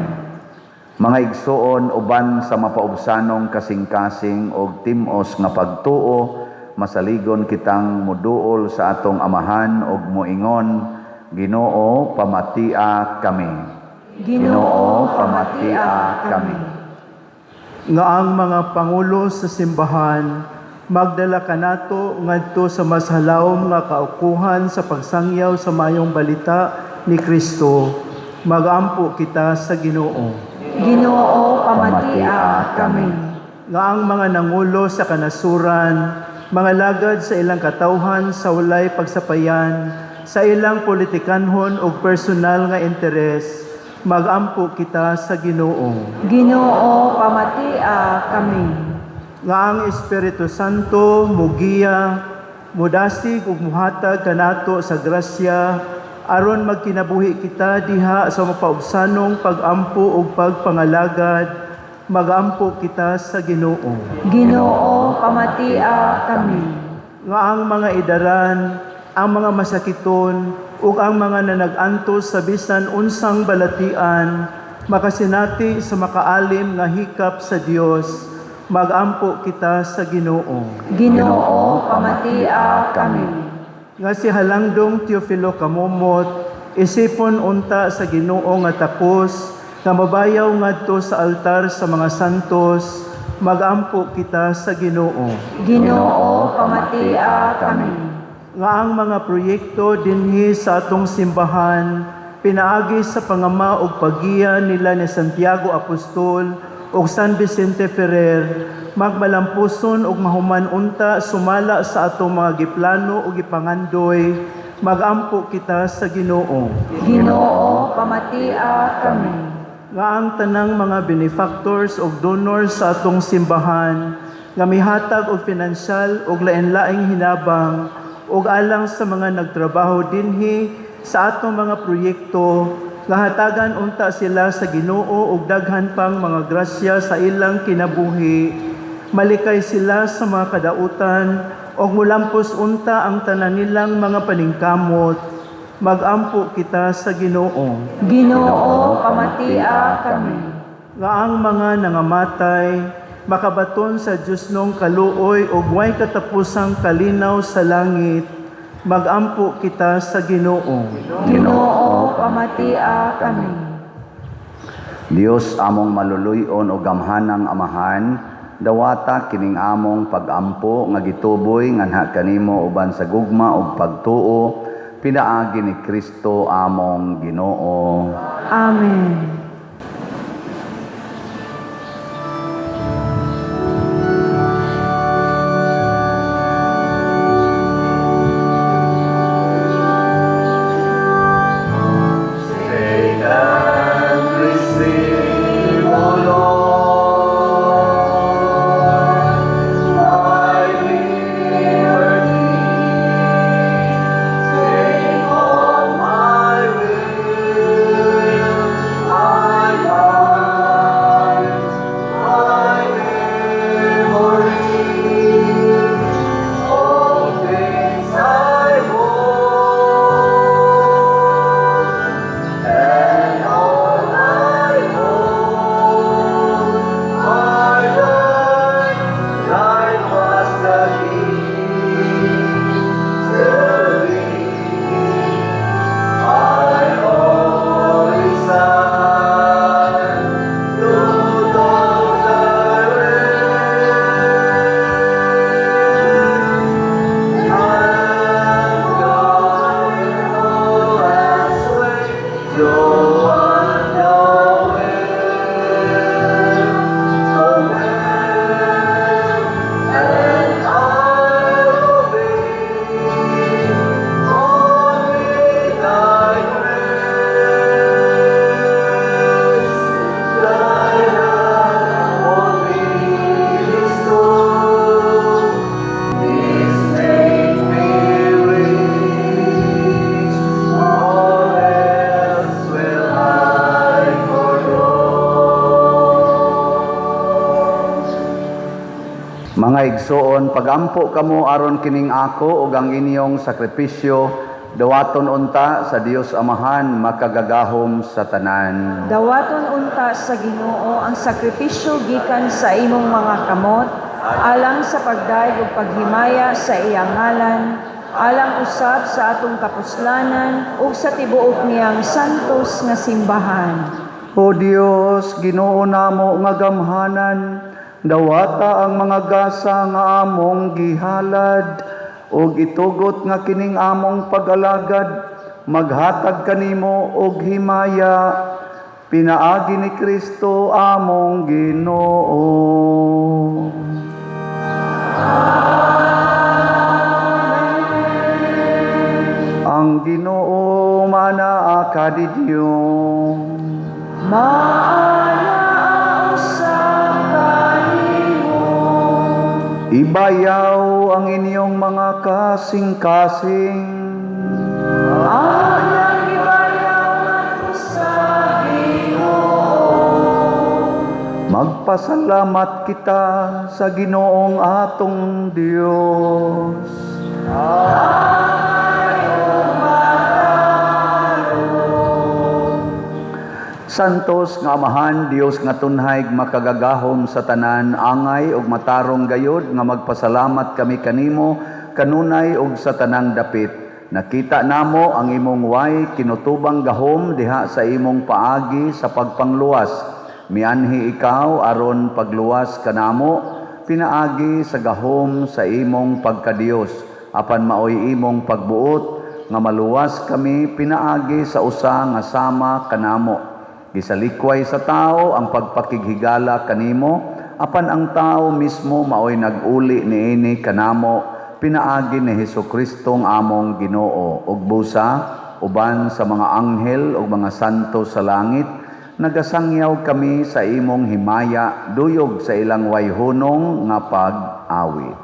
Mga igsuon, uban sa mapaubsanong kasing-kasing og tim-os nga pagtuo, masaligon kitang muduol sa atong Amahan og moingon, Ginoo, pamatia kami. Ginoo, pamatia kami. Nga ang mga pangulo sa simbahan magdala kanato ngadto sa mas halawom nga kaukuhan sa pagsangyaw sa maayong balita ni Kristo. Magampo kita sa Ginoo. Ginoo, pamatia kami. Nga ang mga nangulo sa kanasuran mangalagad sa ilang katawhan sa walay pagsapayan sa ilang politikanhon ug personal nga interes. Magampo kita sa Ginoo. Ginoo, pamatia kami. Nga ang Espiritu Santo mugiya, mudasig ug muhatag kanato sa grasya aron magkinabuhi kita diha sa mapaubsanong pag-ampo ug pagpangalagad. Magampo kita sa Ginoo. Ginoo, pamatia kami. Nga ang mga idaran, ang mga masakiton ug ang mga nanag-antos sa bisan unsang balatian makasinati sa makaalim nga hikap sa Dios. Magampo kita sa Ginoo. Ginoo, pamatia kami. Nga si Halangdong Teofilo Camomot isipon unta sa Ginoo nga takos nga mabayaw ngadto sa altar sa mga santos. Magampo kita sa Ginoo. Ginoo, pamatia kami. Nga ang mga proyekto dinhi sa atong simbahan pinaagi sa pangama ug paggiya nila ni Santiago Apostol ug San Vicente Ferrer magmalampuson ug mahuman unta sumala sa atong mga giplano ug gipangandoy. Magampo kita sa Ginoo. Ginoo, pamatia kami. Nga ang tanang mga benefactors ug donors sa atong simbahan nga mihatag og pinansyal ug lain-laing hinabang ug alang sa mga nagtrabaho dinhi sa atong mga proyekto, nga hatagan unta sila sa Ginoo og daghan pang mga grasya sa ilang kinabuhi, malikay sila sa mga kadautan ug mulampos unta ang tanan nilang mga paningkamot. Magampo kita sa Ginoo. Ginoo, pamatia kami. Nga ang mga nangamatay makabaton sa Diyosnong kaluoy ug way katapusang kalinaw sa langit. Magampo kita sa Ginoo. Ginoo, pamatia kami. Dios among maluluy-on o gamhanang Amahan, dawata kining among pagampo nga gituboy nganha kanimo uban sa gugma ug pagtuo pinaagi ni Kristo among Ginoo. Amen. Receive, O Lord, my liberty. Take all my will, I Mga igsoon, pagampo kamo aron kining ako ug ang inyong sakripisyo dawaton unta sa Dios Amahan makagagahom sa tanan. Dawaton unta sa Ginoo ang sakripisyo gikan sa imong mga kamot alang sa pagdayeg ug paghimaya sa iyang ngalan, alang usab sa atong kapuslanan ug sa tibuok niyang santos nga simbahan. O Dios, Ginoo namo nga gamhanan, dawata ang mga gasa nga among gihalad ug itugot nga kining among pag-alagad maghatag kanimo og himaya pinaagi ni Kristo among Ginoo. Ang Ginoo manaa kadidyo. Maana usab kanimo. Ibayaw ang inyong mga kasing-kasing. Amo nang gibayaw ngadto sa Ginoo. Magpasalamat kita sa Ginoong atong Dios. Santos nga Amahan, Dios nga tunhay makagagahom sa tanan, angay ug matarong gayod nga magpasalamat kami kanimo kanunay ug sa tanang dapit. Nakita namo ang imong way kinutubang gahom diha sa imong paagi sa pagpangluwas. Mianhi ikaw aron pagluwas kanamo, pinaagi sa gahom sa imong pagkadiyos, apan maoy imong pagbuot nga maluwas kami pinaagi sa usa nga sama kanamo. Gisalikway sa tao ang pagpakighigala kanimo, apan ang tao mismo maoy nag-uli niini kanamo pinaagi ni Hesukristo ang among Ginoo. Ug busa uban sa mga anghel ug mga santo sa langit, nagasangyaw kami sa imong himaya duyog sa ilang wayhunong nga pag-awit.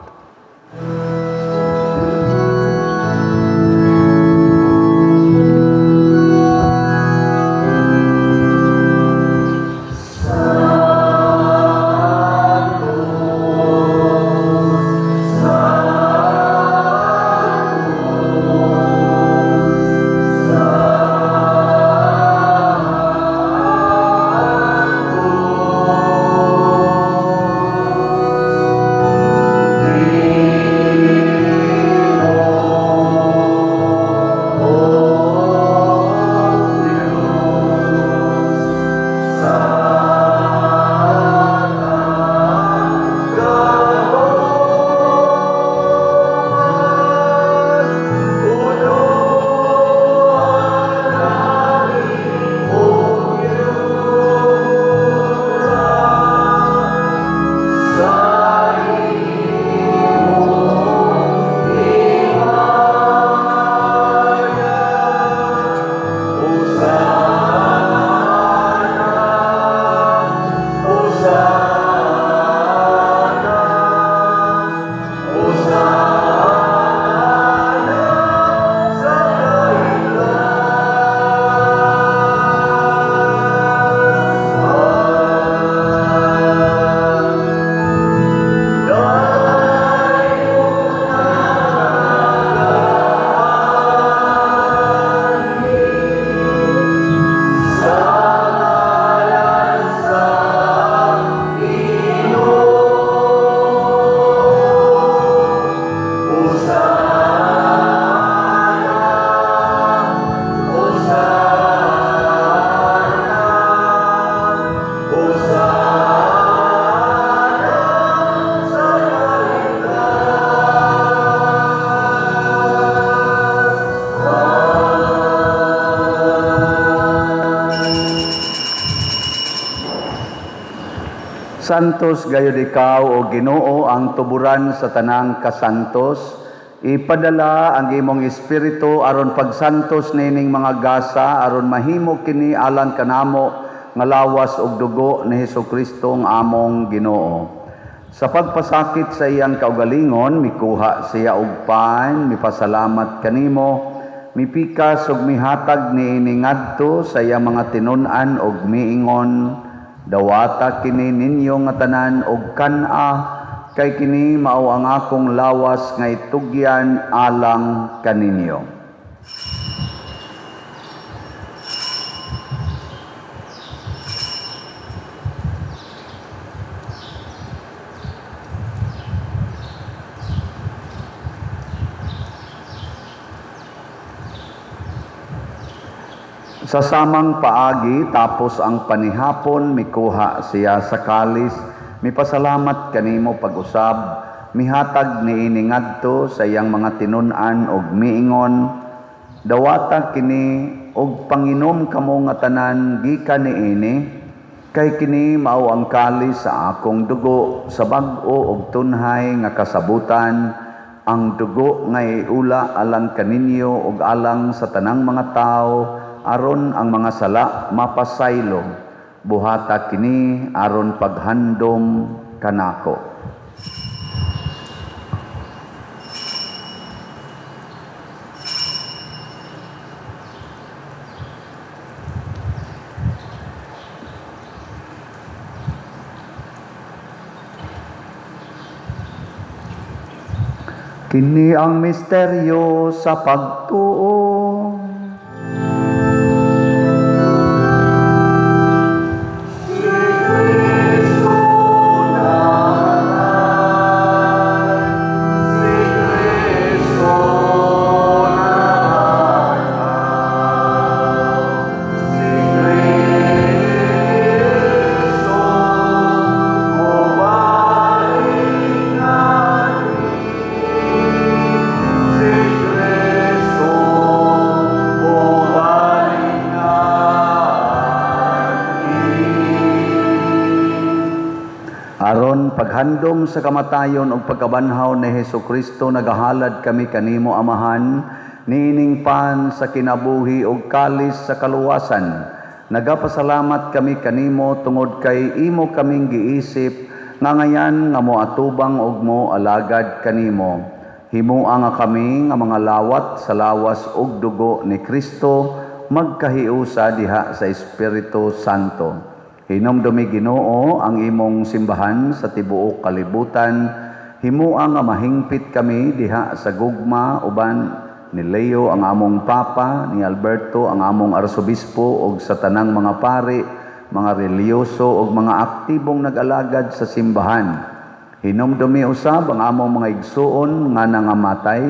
Santos gayud ikaw o Ginoo ang tuburan sa tanang kasantos. Ipadala ang imong espiritu aron pagsantos nining mga gasa aron mahimo kini alang kanamo nga lawas ug dugo ni Hesukristo ang among Ginoo. Sa pagpasakit sa iyang kaugalingon, mikuha siya og pan, mipasalamat kanimo, mipikas ug mihatag niini ngadto sa iyang mga tinun-an ug miingon, dawata kini ninyo nga tanan og kan-a, kay kini mao ang akong lawas nga itugyan alang kaninyo. Sa samang paagi, tapos ang panihapon, mikuha siya sa kalis, mipasalamat kanimo pag-usab, mihatag niini ngadto sa iyang mga tinun-an og miingon, dawata kini og panginom kamo nga tanan gikan niini, kay kini mao ang kalis sa akong dugo sa bag-o og tunhay nga kasabutan, ang dugo nga iula alang kaninyo ug alang sa tanang mga tawo aron ang mga sala mapasaylo. Buhata kini aron paghandom kanako. Kini ang misteryo sa pagtuo. Aron paghandom sa kamatayon ug pagkabanhaw ni Hesukristo, nagahalad kami kanimo, Amahan, niining pan sa kinabuhi ug kalis sa kaluwasan. Nagapasalamat kami kanimo tungod kay imo kaming giisip nga ngayan nga moatubang ug mo alagad kanimo. Himoa nga kami nga mga lawat sa lawas ug dugo ni Kristo magkahiusa diha sa Espiritu Santo. Hinumdumi, Ginoo, ang imong simbahan sa tibuok kalibutan. Himoa nga mahingpit kami diha sa gugma uban ni Leo ang among Papa, ni Alberto ang among Arsobispo ug sa tanang mga pari, mga relihiyoso ug mga aktibong nag-alagad sa simbahan. Hinumdumi usab ang among mga igsuon nga nangamatay,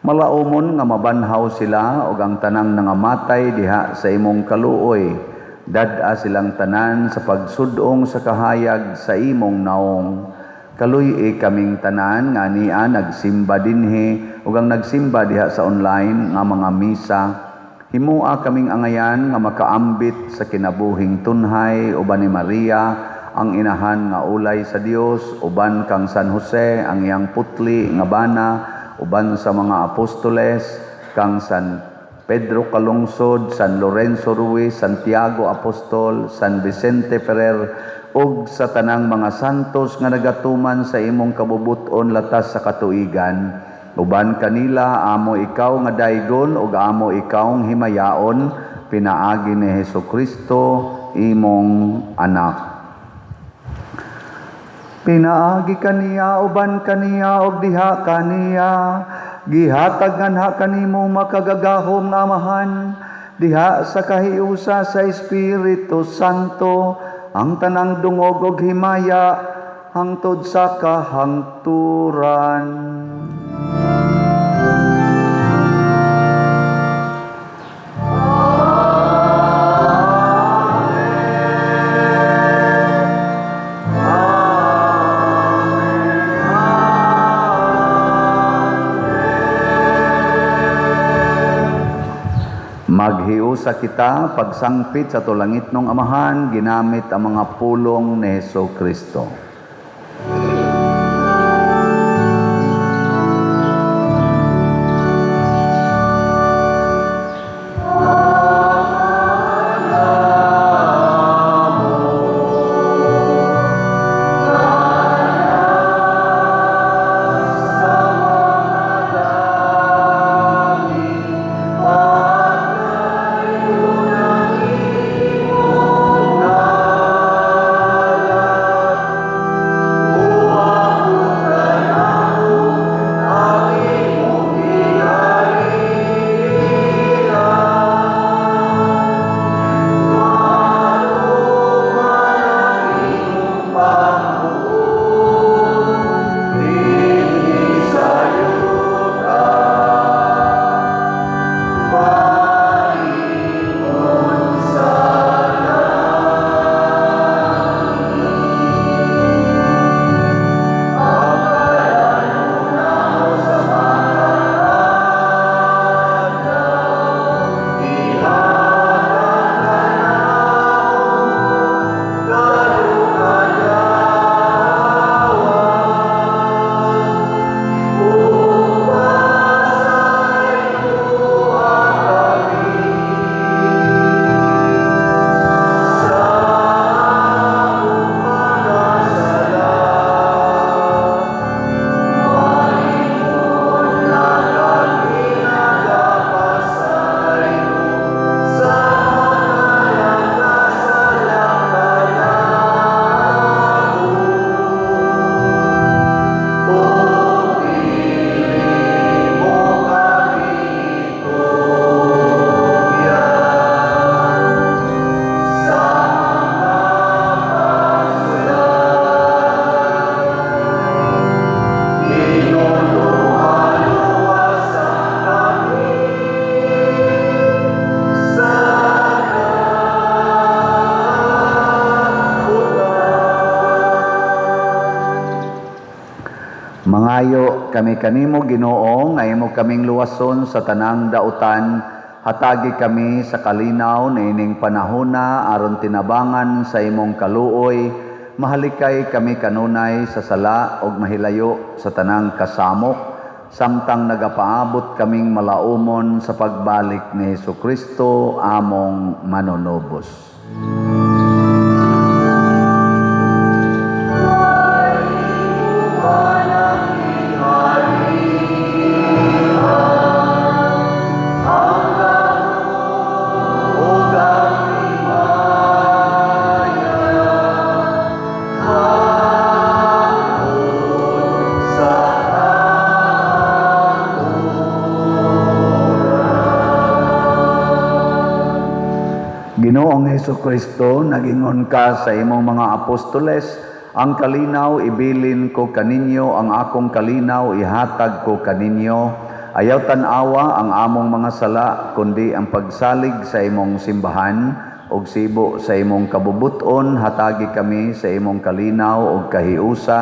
malaumon nga mabanhaw sila ug ang tanang nangamatay diha sa imong kaluoy. Dad-a silang tanan sa pagsudong sa kahayag sa imong naong. Kaluy-i kaming tanan nga ania nagsimba dinhi ug ang nagsimba diha sa online nga mga misa. Himoa kaming angayan nga makaambit sa kinabuhing tunhay uban ni Maria ang inahan nga ulay sa Dios, uban kang San Jose ang iyang putli nga bana, uban sa mga apostoles, kang San Pedro Calungsod, San Lorenzo Ruiz, Santiago Apostol, San Vicente Ferrer, ug sa tanang mga santos nga nagatuman sa imong kabubut-on latas sa katuigan. Uban kanila amo ikaw nga daygon ug amo ikaw himayaon pinaagi ni Hesukristo imong anak. Pinaagi kaniya, uban kaniya ug diha kaniya, gihatag nganha kanimo makagagahom nga Amahan diha sa kahiusa sa Espiritu Santo ang tanang dungog ug himaya hangtod sa kahangturan. Maghiusa kita pagsangpit sa tulangitnong Amahan ginamit ang mga pulong ni Hesukristo. Mangayo kami kanimo, Ginoo, nga imo kaming luwason sa tanang dautan. Hatagi kami sa kalinaw niining panahona aron tinabangan sa imong kaluoy, mahalikay kami kanunay sa sala ug mahilayo sa tanang kasamok samtang nagapaabot kaming malaumon sa pagbalik ni Hesukristo among manunubos. Ginoong Hesukristo, nagingon ka sa imong mga apostoles, "Ang kalinaw ibilin ko kaninyo, ang akong kalinaw ihatag ko kaninyo." Ayaw tan-awa ang among mga sala, kundi ang pagsalig sa imong simbahan, ug sibo sa imong kabubuton, hatagi kami sa imong kalinaw ug kahiusa,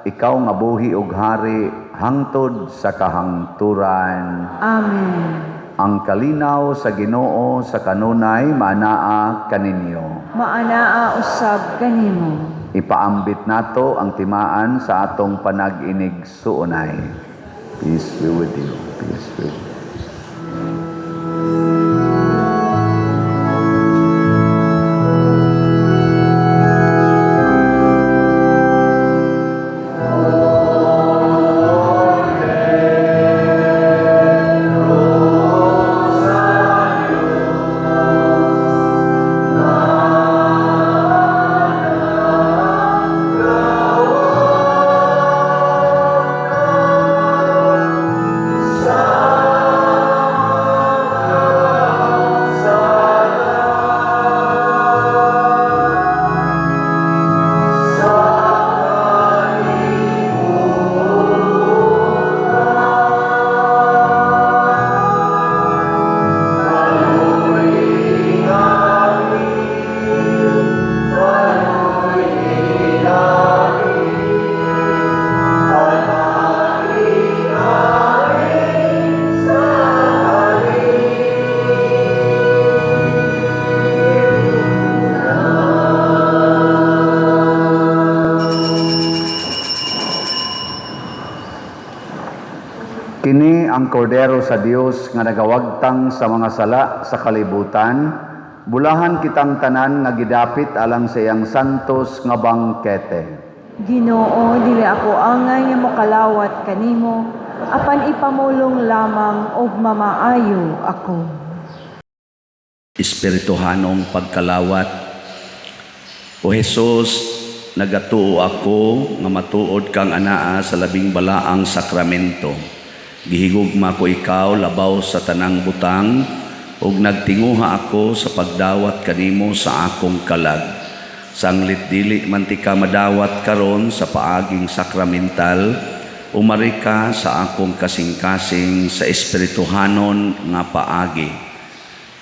ikaw nga buhi ug hari hangtod sa kahangturan. Amen. Ang kalinaw sa Ginoo sa kanunay maanaa kaninyo. Maanaa usab kanimo. Ipaambit nato ang timaan sa atong panag-inig-suonay. Peace be with you. Peace be with you. Kini ang kordero sa Dios nga nagawagtang sa mga sala sa kalibutan. Bulahan kitang tanan nga gidapit alang sa iyang santos nga bangkete. Ginoo, dili ako angay nga mokalawat kanimo, apan ipamulong lamang og mamaayo ako. Espirituhanong pagkalawat. O Jesus, nagatuo ako nga matuod kang anaa sa labing balaang sakramento. Gihigugma ko ikaw labaw sa tanang butang ug nagtinguha ako sa pagdawat kanimo sa akong kalag. Sanglit dili man tika madawat karon sa paaging sakramental, umari ka sa akong kasing-kasing sa espirituhanon nga paagi.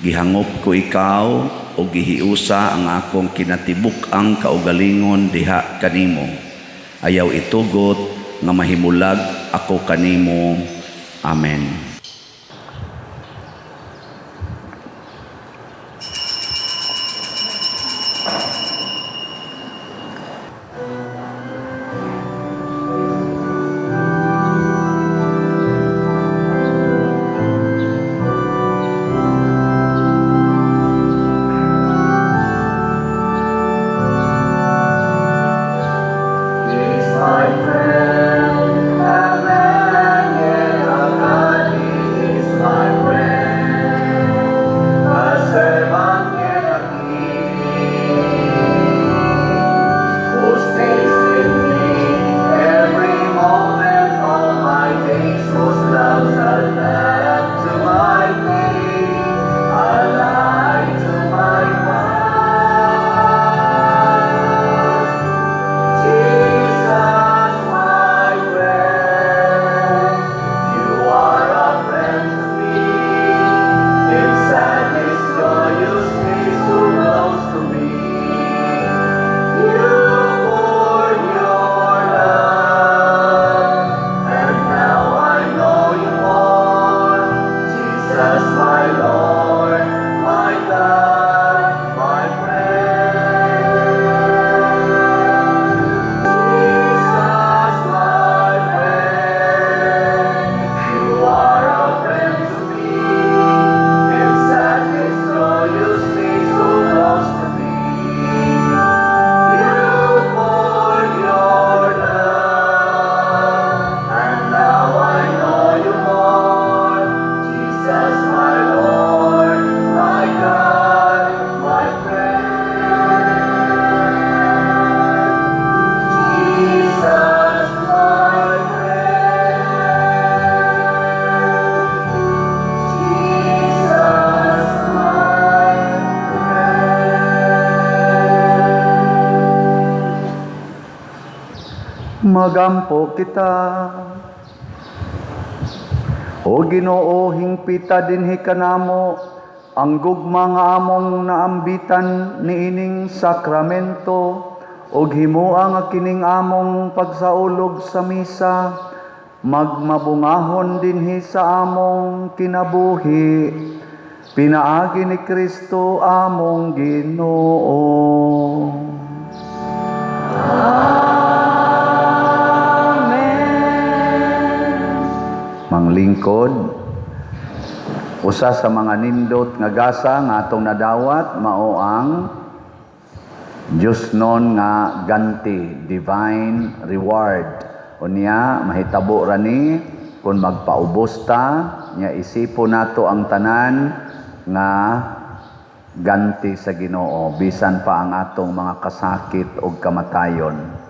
Gihangop ko ikaw o gihiusa ang akong kinatibuk-ang kaugalingon diha kanimo. Ayaw itugot nga mahimulag ako kanimo. Amen. My friend, Magampo kita. O Ginoo, hingpita dinhi kanamo ang gugma nga among naambitan niining sakramento ug himoa nga kining among pagsaulog sa misa magmabungahon dinhi sa among kinabuhi, pinaagi ni Kristo among Ginoo. Amen. Manglingkod, usa sa mga nindot nga gasa nga atong nadawat mao ang Diyosnon nga ganti, divine reward. Unya mahitabo ra ni kung magpaubos ta nya isipon nato ang tanan nga ganti sa Ginoo, bisan pa ang atong mga kasakit ug kamatayon.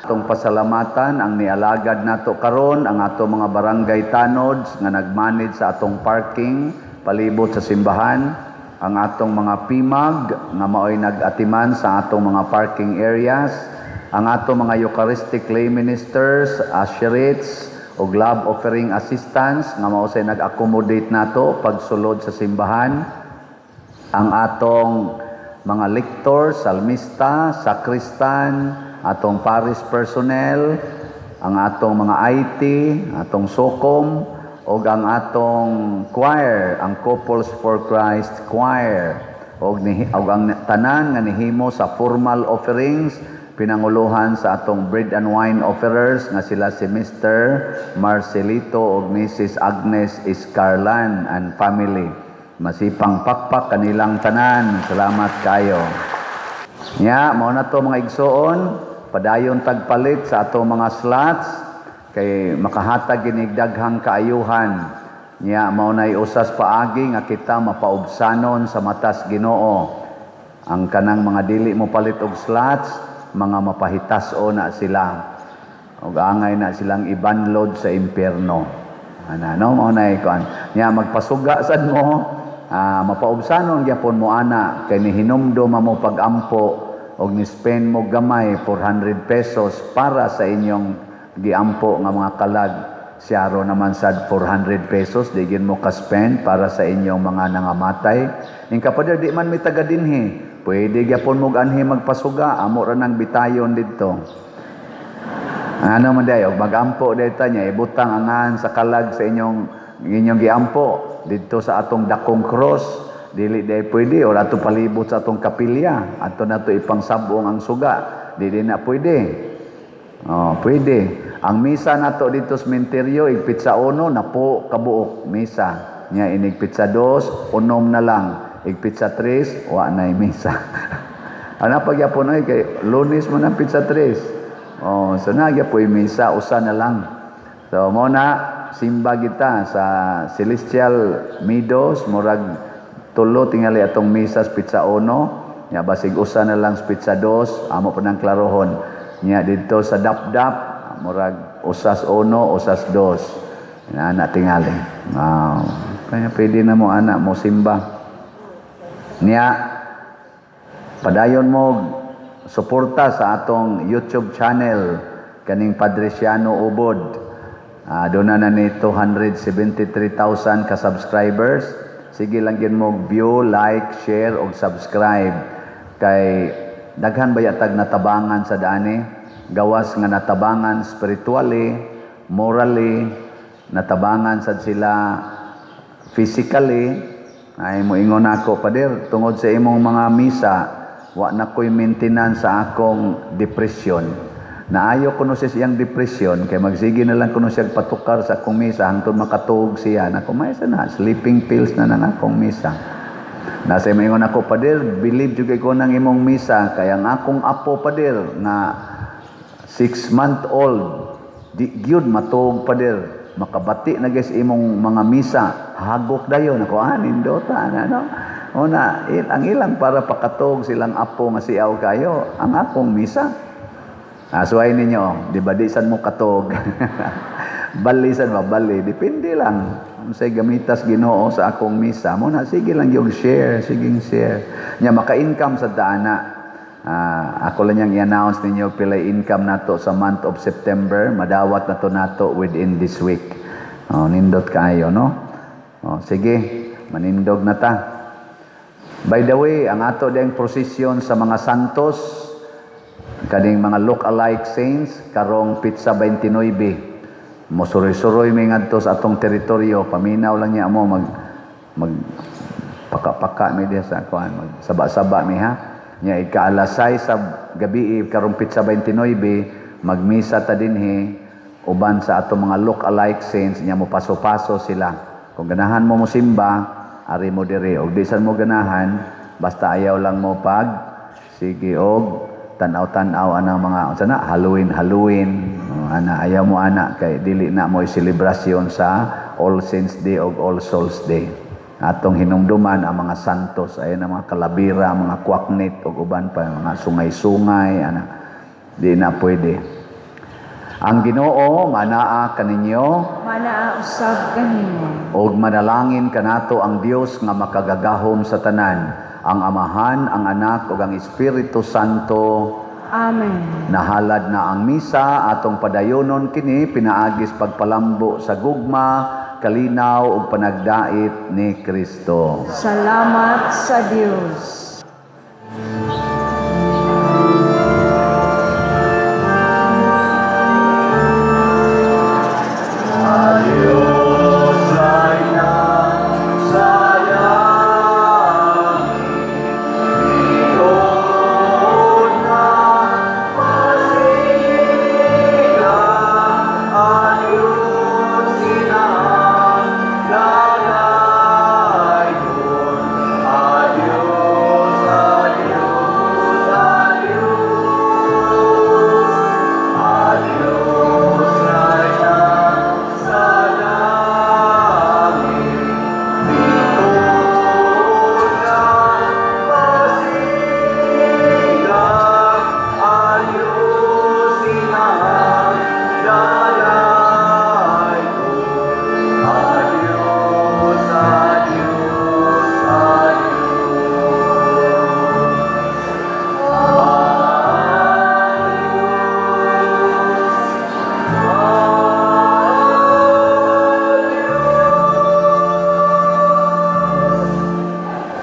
Atong pasalamatan ang nialagad nato karon, ang atong mga barangay tanods nga nagmanage sa atong parking palibot sa simbahan, ang atong mga PIMAG nga maoy nag-atiman sa atong mga parking areas, ang atong mga Eucharistic lay ministers, usherates, ug love offering assistants nga mao say nag-accommodate nato pagsulod sa simbahan, ang atong mga lector, salmista, sakristan, atong parish personnel, ang atong mga IT, atong SOCOM, ug ang atong choir, ang Couples for Christ Choir, ug ang tanan nga nihimo sa formal offerings, pinanguluhan sa atong bread and wine offerers nga sila si Mr. Marcelito ug Mrs. Agnes Iscarlan and family. Masipang pakpak kanilang tanan. Salamat kayo. Nya, mao na to, mga igsoon, padayon tagpalit sa atong mga slots kay makahatag ginig daghang kaayuhan. Nya, mao nay usas paagi nga kita mapaubsanon sa matas Ginoo. Ang kanang mga dili mo palit og slots, mga mapahitas-o na sila. Og angay na silang ibanlod sa impyerno. Ana no, mao nay kuan. Nya magpasuga sad mo, mapaubsanon gyapon mo ana kay nihinumdom mo pagampo og ni spend mo gamay 400 pesos para sa inyong giampo nga mga kalag. Siyaro naman sad 400 pesos di gyud mo ka-spend para sa inyong mga nangamatay. Ing kapader di man mi taga dinhi, pwede gyapon mo anhi magpasuga, amo ra nang bitayon didto. Ano man day, og magampo dayta niya, ibutang angan sa kalag sa inyong giampo didto sa atong dakong cross, dili day pwede, or ato palibot sa atong kapilya, ato nato ipangsabong ang suga, dili na pwede. Oh, pwede. Ang misa nato dito sa sementeryo, ig petsa 1 napo kabuok misa. Nya inig petsa 2, unom na lang. Ig petsa 3, wa na misa. Ana pagyapon oy, kay Lunes man ang petsa 3. Oh, so na gyapoy misa, usa na lang. So mo na simba kita sa Celestial Meadows, murag tulo tingali atong misa sa petsa 1, nya basig usa na lang sa petsa 2, amo pa nang klarohon. Nya didto sa Dapdap, murag usas 1, usas 2. Ana tingali. Wow. Kaya pwede na mo ana mo simba. Nya padayon mo suporta sa atong YouTube channel kaning Padriciano Ubod. Doon na ni 273,000 ka subscribers. Sige lang gyud mo view, like, share ug subscribe kay daghan ba yatag natabangan sa daani, gawas nga natabangan spiritually, morally, natabangan sad sila physically. Ay moingon ako, "Pader, tungod sa imong mga misa, wa na ko'y maintenance sa akong depression." Naayo kuno siya siyang depression kay magsige na lang kuno siya patukar sa akong misa hangtod makatuog siya. Nako, may na sleeping pills na nang akong misa. Nasa moingon ako, "Pader, believe jud ko nang imong misa kay ang akong apo, pader, nga 6 month old, di gyud matuog, pader. Makabati na guys imong mga misa, hagok dayon." Ako, ah, nindota na no. Una, ang ilang para pakatog silang apo nga siaw kayo, ang akong misa. Asuhay ninyo, di ba di sad mo katog? Bali sad ba, bali, depende lang. Unsay gamitas Ginoo sa akong misa, mo na sige lang yung share, sige share. Nya maka-income sa daana. Ah, ako lang niyang i-announce ninyo pila income nato sa month of September. Madawat na to nato within this week. Oh, nindot kaayo, no? Oh, sige, manindog na ta. By the way, ang ato ding prosesyon sa mga santos, kaning mga look-alike saints, karong petsa 29. Mosuroy-suroy mi ngadto sa atong teritoryo, paminaw lang niya mo, mag mag paka-paka mi diha sa kuan, mag saba-saba mi, ha. Nya ika-alas 6 sa gabi karong petsa 29, magmisa ta dinhi uban sa atong mga look-alike saints, nya mo paso-paso sila. Kung ganahan mo mosimba, ari mo diri, og di sad mo ganahan, basta ayaw lang mo pag sige og tan-aw-tan-aw anang mga unsa na, Halloween Halloween. Oh, ana, ayaw mo ana kay dili na mo selebrasyon sa All Saints Day og All Souls Day. Atong hinumduman ang mga santos ay ang mga kalabira, mga kwaknit ug uban pa, mga sungay-sungay ana, di na pwede. Ang Ginoo manaa kaninyo. Manaa usab kanimo. Ug manalangin kanato ang Dios nga makagagahom sa tanan, ang Amahan, ang Anak ug ang Espiritu Santo. Amen. Nahalad na ang misa, atong padayonon kini pinaagis pagpalambo sa gugma, kalinaw ug panagdait ni Kristo. Salamat sa Dios.